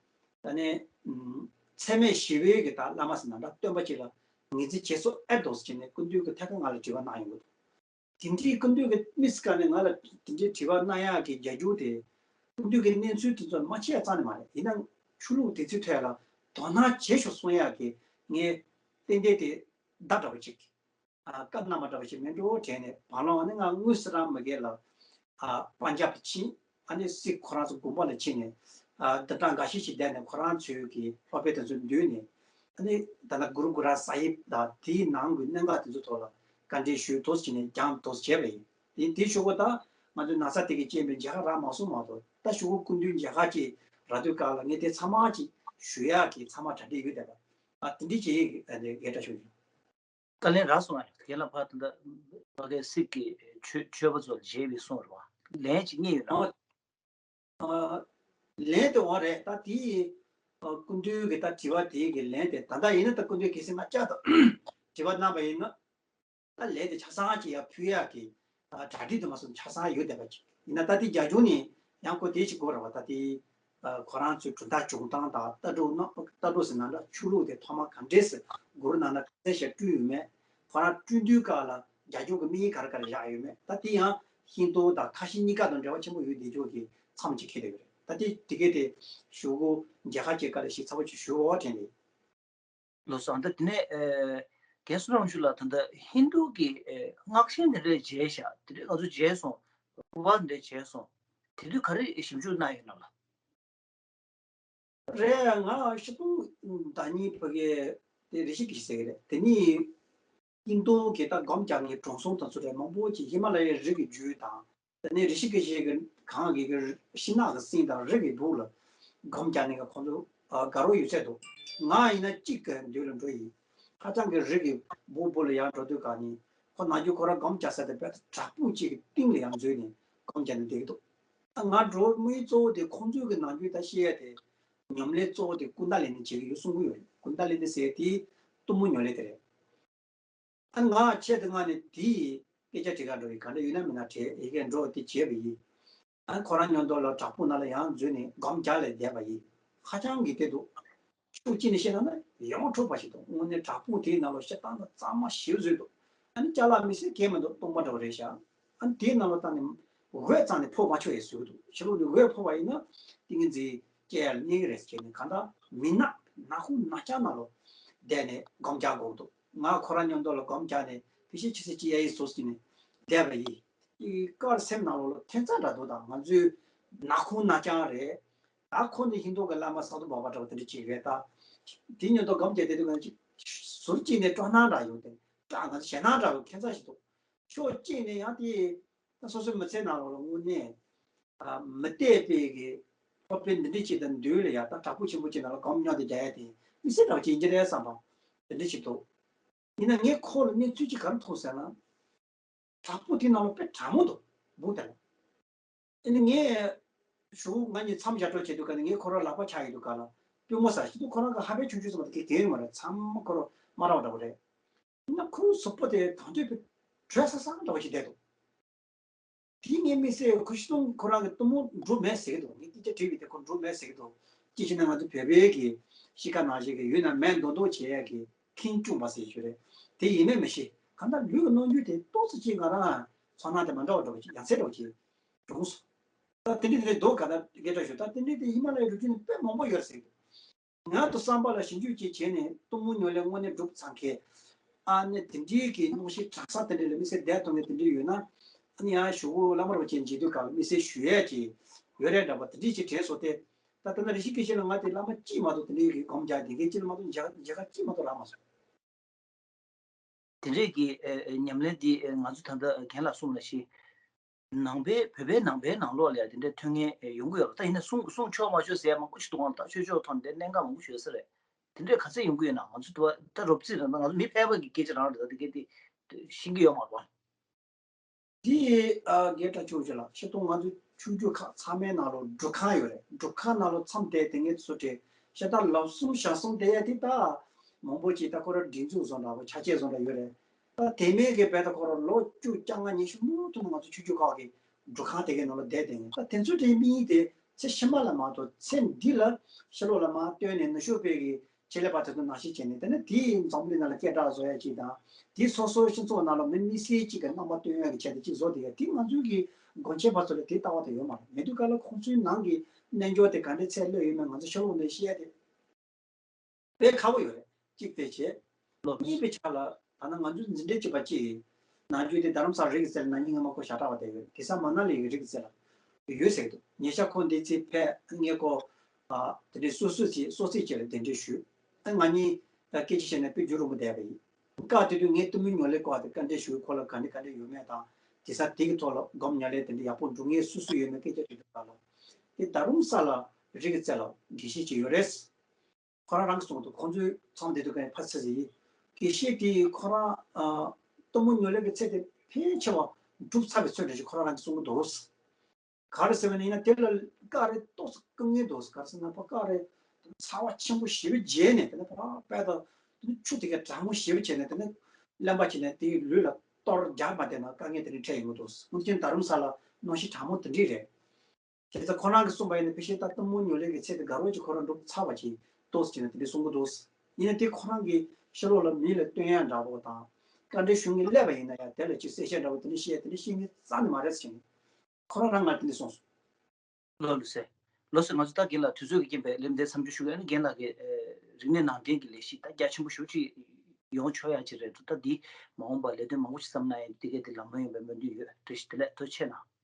ད་ནི་ཨམ་འཚེ་མེད་ཞི་བའི་གི་ད་བླ་མ་ཟེར་ན་འདྲ་སྟོན་པ་ཅིག་ལ་ངོས་འཛིན་བྱེད་སྲོལ་ཨེ་འདུག་ཟེར་ནས་སྐུ་མདུན་གྱིས་ཐད་ཀར་ང་ལ་དྲི་བ་གནང་ཡོང་གི་འདུག་དེ་འདྲའི་སྐུ་མདུན་གྱི་དམིགས་སུ་བཀར་ནས་ང་ལ་དེ་འདྲའི་དྲི་བ་གནང་ཡག་གི་རྒྱ་རྒྱུགས་དེ་སྐུ་མདུན་གྱི་གནས་ཚུལ་དེ་ཚོ་མ་ཤེས་ཡ་རྩ་ནས་མ་རེད། ཡིན་ནའང་ཆོས་ལུགས་དེ་ཚོའི་ཐད་ལ་དོ་སྣང་བྱེད་ཤོག་གསུང་ཡག་གི་ངས་ཏན་ཏན་དེ་བརྡ་འདྲ་པོ་ཅིག་ཨ་བཀའ་གནང་བ་འདྲ་པོ་ཞིག་མིན་འགྲོ་དྲན་ནས་བར་ལམ་ནི་ང་དངོས་སུ་རང་མི་སྒེར་ལ་ཨ་པན་ཇབ་ཕྱིན། ཨ་ནི་སིག་ཁོ་རང་ཚོ་དགོན་པ་ལ་ཕྱིན་ནས་ཨ་བདུན་ཕྲག་འགའ་ཤས་ཤིག་བསྡད་ནས་ཁོ་རང་ཚོའི་གི་སློབ་དཔོན་དེ་ཚོ་མདུན་ནས་ཨ་ནི་ད་ལྟ་གུ་རུ་གུ་ར་ས་ཡིབ་དང་དེའི་ནང་གི་གནད་འགག་དེ་ཚོ་ཐོག་ལ་བཀའ་འདྲི་ཞུས་ཐོག་ཕྱིན་ནས་སྦྱངས་ཐོག་བྱས་པ་ཡིན། དེ་དེ་ཞུ་གོ་ད་ང་ཚོའི་ན་ཚ་དེ་གི་རྐྱེན་པས་མཇལ་ཁ་རག་མ་སོང་མ་གཏོགས་ད་ཞུ་གོ་སྐུ་མདུན་མཇལ་ཁ་ཅིག་རག་དུས་སྐབས་ལ་ངས་དེ་ཚང་མ་ཅིག་ཞུ་ཡག་གི་ཚང་མ་གྲ་སྒྲིག་ཡོད་བསྡད་པ། ཨ་དེ་འདྲི་ཅིག་ཨ་ནི་ངས་འདྲ་ཞུ་ཡིན། དཀའ་ལན་རག་སོང་ཨ། རྒན་ལགས་ཕར་ད་ལྟ་ཕ་གའི་སིག་གི་ཆོས་ཆོས་པ་ཚོ་ལ་བྱས་པའི་གསུང་རེད་བ། ལན་ཅིག་རྙེད་ཡོད་ན། ཨ་ལན་དེ་འོ་རེད། ད་དེ་ཡི་སྐུ་མདུན་གྱི་ད་དྲི་བ་དེ་གི་ལན་དེ་ད་ལྟ་ཡིན་ན་ད་སྐུ་མདུན་གལ་སྲིད་ང་བཅར་ད་དྲི་བ་གནང་པ་ཡིན་ན་ད་ལན་དེ་ཆ་ཚང་ཅིག་ཡར་ཕུལ་ཡག་གི་གྲ་སྒྲིག་དུ་མ་སོང་ཆ་ཚང་ཡོད་བསྡད་པ་ཅིག་ཡིན་ན་ད་དེ་རྒྱ་གཞུང་ནས་ཡང་ཁོ་དེ་ཞིག་དགོས་རེད་བ། ད་དེ་ ཁོ་རང་ཚོའི་གྲུབ་མཐའ་སྦྱོང་སྟངས་དང་ལྟ་གྲུབ་རྣམ་ལྟ་གྲུབ་ཟེར་ན་འདྲ། ཆོས་ལུགས་དེ་ཐོག་མ་ག་འདྲས་སེ་གུ་རུ་ནན་ན་ག་ཚད་ཞིག་བསྐྲུན་ཡོད་མེད། ཁོ་རང་བསྐྲུན་དུས་སྐབས་ལ་རྒྱ་སྐྱོར་གྱི་དམིགས་ཡུལ་ག་རེ་ག་རེ་བཞག་ཡོད་མེད། ད་དེ་ཡང་ཧིན་རྡུ་དང་ཁ་ཆེ་གཉིས་ཀ་དང་འབྲེལ་བ་ཆེན་པོ་ཡོད་བསྡད་ཆོག་གི་མཚམས་ཅིག་འཁེལ་བསྡད་ཡོད་རེད། ད་དེ་དེ་གས་དེ་ཞུ་གུ་མཇལ་ཁ་བཅས་སྐབས་ལ་ཞིག་ཚ་པོ་ཅིག་ཞུ་འོ་དྲན་རེད། ལགས་སོ། ཨ་ད་དེ་ནས་ཨེ་རྒན་བསོད་ནམས་ཆོས་ལགས། ད་ལྟ་ཧིན་རྡུ་གི་ཨེ་སྔགས་ཆེན་དེ་འདྲས་མཇལ་ཤག་དེ་འདྲས་ང་ཚོ་མཇལ་སོང་། སྐུ་པར་དེ་འདྲས་མཇལ་སོང་། དེ་དུས་ག་རེ་ཞིབ་འཇུག་གནང་ཡོད་ན་ལགས། རེད། ང་ཤི་ཏུ་ཟླ་གཉིས་ཕ་གི་དེ་རི་ཤི་ཀེ་ཤི་ཟེར་གི་རེད། དེ་ནི་ཧིན་རྡུ་གི་ད་སྒོམ་རྒྱག་མཁན་གྲོང་གསུམ་དང་ཚོ་རེད། མང་པོ་ཅིག་ཧི་མ་ལ་ཡའི་རི་གི་རྒྱུད་དང་། དེ་ནས་རི་ཤི་ཀེ་ཤི་གི་གངས་ཀྱི་གི་ཤིང་ནགས་ཀྱི་སྲིན་དང་རི་གི་སྦུག་ལ་སྒོམ་རྒྱག་ནས་ཀྱི་ཁོང་ཚོ་དགའ་རོགས་ཡོད་ཚད་འདུག་ང་ཡིན་ན་གཅིག་གི་མདུན་ལ་འགྲོ་ཡིན། ཧ་ཅང་གི་རི་གི་སྦུག་སྦུག་ལ་ཡར་འགྲོ་དུས་ག་ནི་ཁོ་ནང་རྒྱུད་ཁོ་རང་སྒོམ་རྒྱག་ས་དེ་བལ་བྲག་ཕུག་ཅིག་གི་སྟེང་ལ་ཡར་འཛུལ་ནས་སྒོམ་རྒྱག་ནས་བསྡད་ཀྱི་འདུག་ང་འགྲོ་དམིགས་གཙོ་བོ་དེ་ཁོང་ཚོའི་གི་ནང་རྒྱུད་ད་བཤད་ཡ་དེ་ཉམས་ལེན་གཙོ་བོ་དེ་ཀུན་ཏཱ་ལི་ནི་བྱེད་ཀྱི་ཡོད་གསུང་གི་ཡོད་རེད། ཀུན་ཏཱ་ལི་ནི་ཟེར་དེ་གཏུམ་མོ་ཉམས་ལེན་དེ་རེད། ཨ་ང་ཆེད་དུ་ང་ནི་དེའི་སྐད་ཆ་དྲི་ག་འགྲོ་ཡི། ག་འདྲ་ཡོད་ན་མིན་ན་དྲི་ཡི་གེ་འགྲོ་དེ་བྱས་པ་ཡིན། ཨ་ཁོ་རང་མཉམ་དུ་ལ་བྲག་ཕུག་ནང་ལ་ཡང་འཛུལ་ནས་སྒོམ་རྒྱག་ལས་བསྡད་པ་ཡིན། ཧ་ཅང་གི་དེ་འདུག་ཕྱོགས་གཅིག་ནས་བཤད་ན་ན་ཡོངས་འཁྲུག་པ་ཞིག་འདུག་དངོས་གནས་བྲག་ཕུག་དེའི་ནང་ལ་བཤད་སྟངས་ལ་གཙང་མ་ཞིབ་བཟོས་འདུག་ཨ་ནི་ཅ་ལག་དམིགས་བསལ་གང་མི་འདུག་སྟོང་པ་འདྲ་བོ་རེད་ཤག་ཨ་ནི་དེའི་ནང་ལ་བཏང་ནས་འོད་ཙམ་ནས་ཕོག་མ་ཆོག་ཡས་བཟོས་འདུག་ཕྱི་ལོགས་ནས་འོད་ཕོག་པ་ཡིན་ན་ཏིང་ངེ་འཛིན་སྐྱེ་ཡར་གནས་ཀྱི་རེད་ཟེར་ནས། གང་ལྟར་མུན་ནག་ནག་ཁུང་ནག་ཅག་ནང་ལ་བསྡད་ནས་སྒོམ་རྒྱག་དགོས་འདུག་ང་ཁོ་རང་མཉམ་དུ་ལ་སྒོམ་རྒྱག་ནས་ཕི་ཤི་ཆི་སི་ཅི་ཡ་ཡི་བཟོ་ཟིན་ནས་བསྡད་པ་ཡིན། ཨི་དཀར་སེམས་ནང་ལོགས་ལ་ཐོན་རྩ་འདྲ་འདུག་ད་ང་ཚོའི་ནག་ཁུང་ནག་ཅག་རེད། ད་ཁོ་ནི་ཧིན་རྡུ་གི་བླ་མ་ས་ཏུ་བྷ་བ་འདྲ་བ་དེ་འདྲ་ཅིག་རེད། ད་དེ་མཉམ་དུ་སྒོམ་རྒྱག་བསྡད་དུས་ང་ཅིག་ཟུར་གཅིག་ནས་སྤྲོ་སྣང་འདྲ་ཡོང་སྟེ་ད་ང་ཚོ་ཞེད་སྣང་འདྲ་བའི་ཁྱད་མཚར་ཞིག་འདུག་ཕྱོགས་གཅིག་ནས་ཡང་དེ་ད་སོ་སོའི་མི་ཚེ་ནང་ལོགས་ལ་དངོས་གནས་ཨ་མི་བལྟས་པའི་གི་ཕོ་དཔེ་འདི་འདྲ་ཅིག་དང་མདུན་ལ་ཡ་ད་བྲག་ཕུག་ཆེན་པོ་ཅིག་ནང་ལ་སྒོམ་སྙོམས་དེ་རྒྱག་ཡ་དེ་མི་སེར་འདྲ་བ་ཅིག་ཡིན་གྱི་རེད་བསམ་པ་དེ་འདྲ་ཞིག་འདུག་ཡིན་ན་ངས་ཁོ་ལ་གནས་ཚུལ་ཅིག་ག་རེ་མཐོང་ཟེར་ན། བྲག་ཕུག་དེ་ནང་ལ་དཔེ་གྲང་མོ་འདུག་སྦུག་དེ་ལ། ཨ་ནི་ངས་ཞུ་ང་གཉིས་མཚམས་བཞག་འགྲོ་བྱེད་དུས་ག་ནས་ངས་ཁོ་རང་ལག་པ་འཆང་ཡོད་དུས་ག་ལ་པུས་མོ་ཟ་ཞིག་འདུག་ཁོ་རང་གི་ཧ་པའི་ཆུང་ཆུང་ཙམ་དེ་གས་གས་ཡོད་མ་རེད། ཚང་མ་ཁོ་རང་དམར་ར་བ་འདྲ་བོ་རེད། ཡིན་ན་ཁོ་རང་གཟུགས་པོ་དེ་དང་དོད་པའི་དྲོད་སང་སང་འདྲ་བོ་ཞིག་བསྡད་འདུག་དེ་ངས་དམིགས་བསལ་ཁོ་ཤི་སྟོང་ཁོ་རང་གི་གཏུམ་མོ་འགྲོ་མེད་ཟེར་གི་འདུག་ངས་སྐད་ཆ་དྲིས་པའི་དེ་ཁོ་འགྲོ་མེད་ཟེར་གི་འདུག་ཅི་ཕྱིན་ན་ང་ཚོ་བོད་པའི་གི་གཤིས་ཀ་ནང་བཞིན་གི་ཡུལ་ན་མེ་མདོག་མདོག་བྱེད་ཡ་གི་ཁེངས་སྐྱུང་བ་ཟེར་ཞུ་རེད། དེ་ཡིན་མིན་མི་ཤེས། གང་ལྟར་ལུས་ཀྱི་རྣམ་འགྱུར་དེ་ཏོག་ཙམ་ཅིག་ང་རང་ཚོར་སྣང་དེ་མ་འདྲ་བ་འདྲ་བོ་ཅིག་ཡང་སེ་འདྲ་བོ་ཅིག་བྱུང་སོང་། ད་དེ་འདྲ་དེ་འདྲ་འདུག་ག་ད་སྐད་ཆ་ཞུ། ད་དེ་འདྲ་དེ་ཧི་མ་ལ་ཡའི་རི་རྒྱུད་ནས་དཔེ་མང་པོ་ཡོད་རེད་ཟེར་གི་འདུག་ང་དང་བསམ་པ་ལ་ཞིབ་འཇུག་ཅིག་བྱས་ནས་གཏུམ་མོ་ཉམས་ལེན་དངོས་གནས་སྒྲུབ་ཚར་མཁན། ཨ་ནི་དེ་འདྲའི་གི་སྣང་ཤས་གྲང་ས་དེ་འདྲ་ལ་དམིགས་བསལ་བསྡད་ཐུབ་མཁན་དེ་འདྲ་ཡོད་ན། ཨ་ནི་ཡང་ཞུ་བོ་བླ་མ་རུ་ཅན་མཇལ་དུས་སྐབས་ལ་དམིགས་བསལ་ཞུ་ཡས་ཀྱི་ཡོད་རེད་འདྲ་པོ་དེ་འདྲའི་ཅིག་དྲན་སོང་སྟེ། ད་ལྟ་ན་རི་ཤི་ཀེ་ཤི་ལ་ང་དེ་བླ་མ་གཅིག་མ་གཏོགས་དེ་འདྲའི་གི་སྒོམ་རྒྱག་དེ་གའི་གཅིག་ལ་མ་གཏོགས་མཇལ་མཇལ་ཁ་གཅིག་མ་གཏོགས་རག་མ་སོང་། དེ་འདྲའི་གི་ཨེ་ཨེ་ཉམས་ལེན་འདི་ཨེ་ང་ཚོ་ད་ལྟ་རྒན་ལགས་གསུངས་ལ་ཞིག་ནང་པའི་བོད་པའི་ནང་པའི་ནང་ལོགས་ལ་ཡང་དེ་འདྲའི་ཐོན་མཁན་ཡོང་གི་ཡོད་རེད། ད་ཡིན་ན་གསུང་གསུང་ཆོག་མ་ཆོག་ཟེར་ཡ་མང་པོ་ཞིག་འདུག་ཨང་། ད་ཆོས་ཕྱོགས་ཐོག་ནས་གནད་འགག་མང་པོ་ཞིག་ཡོད་ས་རེད། དེ་འདྲའི་ག་ཚད་ཡོང་གི་ཡོད་ན་ང་ཚོ་དུ་བ་ད་རོབ་རྩིས་རེད། ད་ང་ཚོ་མི་ཕལ་པ་གི་སྐད་ཆ་རང་རེད། ད་དེ་གས་དེ་ཤེས་ཀྱི་ཡོད་མ་རེད་པ། དེ་ཨ་རྒན་བཀྲ་ཆོས་རྗེ་ལགས་ཤེས་ཐུབ། ང་ཚོ་ཆོས་བརྒྱུད་ཁག་ཚང་མའི་ནང་ལོགས་སྒྲུབ་ཁང་ཡོད་རེད། སྒྲུབ་ཁང་ནང་ལོགས་མཚམས་བསྡད་དེ་ངས་ཚུར་དྲན་ཤ་སྟག་ལམ་གསུམ་ཞང་གསུམ་བསྡད་ཡ་དེ་ད་མང་པོ་ཅིག་ད་ཁོ་ར་སྒྲིག་འཛུགས་བཟོ་འདྲ་བོ་ཆ་ཆས་བཟོ་འདྲ་ཡོད་རེད། ད་དེ་མིན་གྱི་བས་ད་ཁོ་རང་ལོ་བཅུ་བཅོ་ལྔ་ཉི་ཤུ་མུ་མཐུད་ནས་ང་ཚོ་ཆོས་བརྒྱུད་ཁག་གི་སྒྲུབ་ཁང་དེ་གའི་ནང་ལ་བསྡད་དེ་ད་དེ་ཚོའི་གྲས་དམིགས་ཡུལ་དེ་ཚེ་ཕྱི་མ་ལ་མ་གཏོགས་ཚེ་འདི་ལ་ཕྱི་ལོགས་ལ་མར་བཏོན་ནས་ནུ་ཞོ་དཔལ་གྱི་ཆེད་ལས་པ་དེ་ཚོ་ནང་བཞིན་བྱས་ནས། དེ་ནས་དེའི་འཛམ་གླིང་ནང་ལ་སྐད་གྲགས་བཟོ་ཡ་ཅིག་དང་། དེ་སོ་སོའི་སྤྱི་ཚོགས་ནང་ལ་མི་དམིགས་བསལ་ཅིག་གི་རྣམ་པ་སྟོན་ཡ་གི་ཆེད་དུ་ཅིག་བཟོ་བསྡད་ཡ་དེ་ང་ཚོའི་གི་སྒོ་ཆེན་པ་ཚོ་ལ་དེ་ལྟ་བ་དེ་ཡོད་མ་རེད། མེད་དུས་ག་ལ་ཁོང་ཚོའི་ནང་གི་རྣལ་འབྱོར་དེ་ག་འདྲའི་ཚད་སླེབས་ཡོད་མེད་ང་ཚོ་ཕྱི་ལོགས་ནས་ཤེས་ཡ་དེ། དཔེ་ཁག་པོ་ཡོད་རེད། གཅིག་དེ་བྱས། ལོ་གཉིས་པའི་ཆ་ལ་ད་ནང་ང་ཚོའི་འཛིན་གྲྭའི་གཅིག་པ་གཅིག་ནང་རྒྱུན་དེ་རྡ་རམ་ས་རི་གི་རྩེ་ལ་ན་ནིང་ང་མ་ཁོ་ཞྭ་ཁྲ་བ་དེ་ཡོད་དེ་ས་མ་ན་ལི་གི་རི་གི་རྩེ་ལ་ཡོད་ཟེར་གི་འདུག་ཉེ་ཆར་ཁོ་འདི་ཚེ་ཕེབས་ངས་ཁོ་ཨ་དེ་འདྲའི་སོ་སོ་ཚེ་སོ་ཚེ་བཅས་ལ་གདན་འདྲེན་ཞུས། ཨ་ང་གཉིས་ད་སྐད་ཆ་བཤད་ནས་དཔེ་རྒྱུན་རིང་པོ་བསྡད་པ་ཡིན། སྐབས་དེ་དུས་ངས་གཏུམ་མོའི་ཉམས་ལེན་སྐོར་དེ་བཀའ་འདྲི་ཞུས། ཁོ་ལ་ག་འདྲ་ག་འདྲ་ཡོད་མེད་དང་དེ་ས་དེ་གི་ཐོག་ལ་སྒོམ་ཉམས་ལེན་དེ་འདྲ་ཡག་པོ་འགྲོ་ངེས་སུ་སུ་ཡོད་མེད་སྐད་ཆ་དྲིས་པ་ལ། དེ་རྡ་རམ་ས་ལ་རི་གི་རྩེ་ལ་དགེ་བཤེས་ཅིག་ཡོད་རེད། ཁོ་རང་རང་གིས་གསུངས་འདུག་ཁོང་ཚོའི་ཚང་དེ་དུས་ཀ་ཕ་ཚ་ཟེར་ཡིན། དགེ་བཤེས་དེས་ཁོ་རང་ཨ་གཏུམ་མོ་ཉམས་ལེན་གྱི་ཚད་དེ་ཕལ་ཆེ་བ་འགྲུབ་ཚར་བའི་ཚོད་འདྲ་ཞིག་ཁོ་རང་རང་གིས་གསུང་གི་འདུག་ག་རེ་ཟེར་བ་ཡིན་ན་དེ་ལ་སྐབས་རེ་ཏོག་ཙམ་སྐུ་ངལ་འདུག་ག་རེ་ཟེར་ན་ཕ་སྐབས་རེ་ཚ་བ་ཆེན་པོ་ཞེ་པོ་བརྗེད་ནས་དེ་ནས་ཕ་རང་དཔལ་དང་ཆུ་དེ་ག་གྲང་མོ་ཞེ་པོ་བྱས་ནས་དེ་ནས་རློན་པ་བྱས་ནས་དེའི་ལུས་ལ་གཏོར་རྒྱག་མ་བསྡད་ན་དཀའ་ངལ་དེ་འདྲ་འཕྲད་ཡོང་གི་འདུག་འོན་ཀྱང་རྡ་རམ་ས་ལ་གནམ་གཤིས་གྲང་མོ་དེ་འདྲས་རེད། བྱས་ཙང་ཁོ་རང་གིས་གསུངས་པ་ཡིན་ན་ཕལ་ཆེར་ད་ཏུན་ཧོང་ཉོ་ལེ་གི་ཚད་དེ་དགའ་རོགས་ཀྱིས་ཁོ་རང་འགྲུབ་ཚར་བ་ཅིག་འདུག་ཟེར་ནས་དེ་འདྲ་གསུང་གི་འདུག། ཡིན་ན་དེ་ཁོ་རང་གི་ཕྱི་ལོགས་ལ་མི་ལ་སྟོན་ཡ་འདྲ་པོ་དང་། བཀའ་འདྲི་ཞུ་མཁན་སླེབས་པ་ཡིན་ན་ཡང་དེ་ལ་ཅིག་གསལ་བཤད་འདྲ་པོ་དེ་འདྲ་བཤད་དེ་འདྲ་བཤད་མཁན་རྩ་ནས་མ་རེད་ཟེར་ནས་ཁོ་རང་རང་ང་ལ་དེ་འདྲ་གསུངས་སོང་། ལགས་ལགས་སེ། ལགས་སེ། ང་ཚོ་ད་རྒན་ལགས་དུས་ཚོད་ཀྱི་རྐྱེན་པས་ལན་འདེབས་མཚམས་འཇོག་ཞུ་གི་ཡིན། རྒན་ལགས་ཀྱིས་ཨེ་རིག་གནས་ནང་འདྲེན་གྱི་ལས་གཞི་ད་རྒྱ་ཆེན་པོ་ཞེ་པོ་ཅིག་ཡོང་ཆོག་ཡ་ཅིག་རེད་འདུག། ད་འདི་མ་འོངས་པར་ལས་དོན་མང་པོ་ཞིག་བསམ་ན་ཡང་འདི་གས་འདི་ལམ་ལྷོང་ཡོང་བའི་སྨོན་འདུན་ཡོད། བཀྲ་ཤིས་བདེ་ལེགས། ཐུགས་རྗེ་ཆེ་གནང་།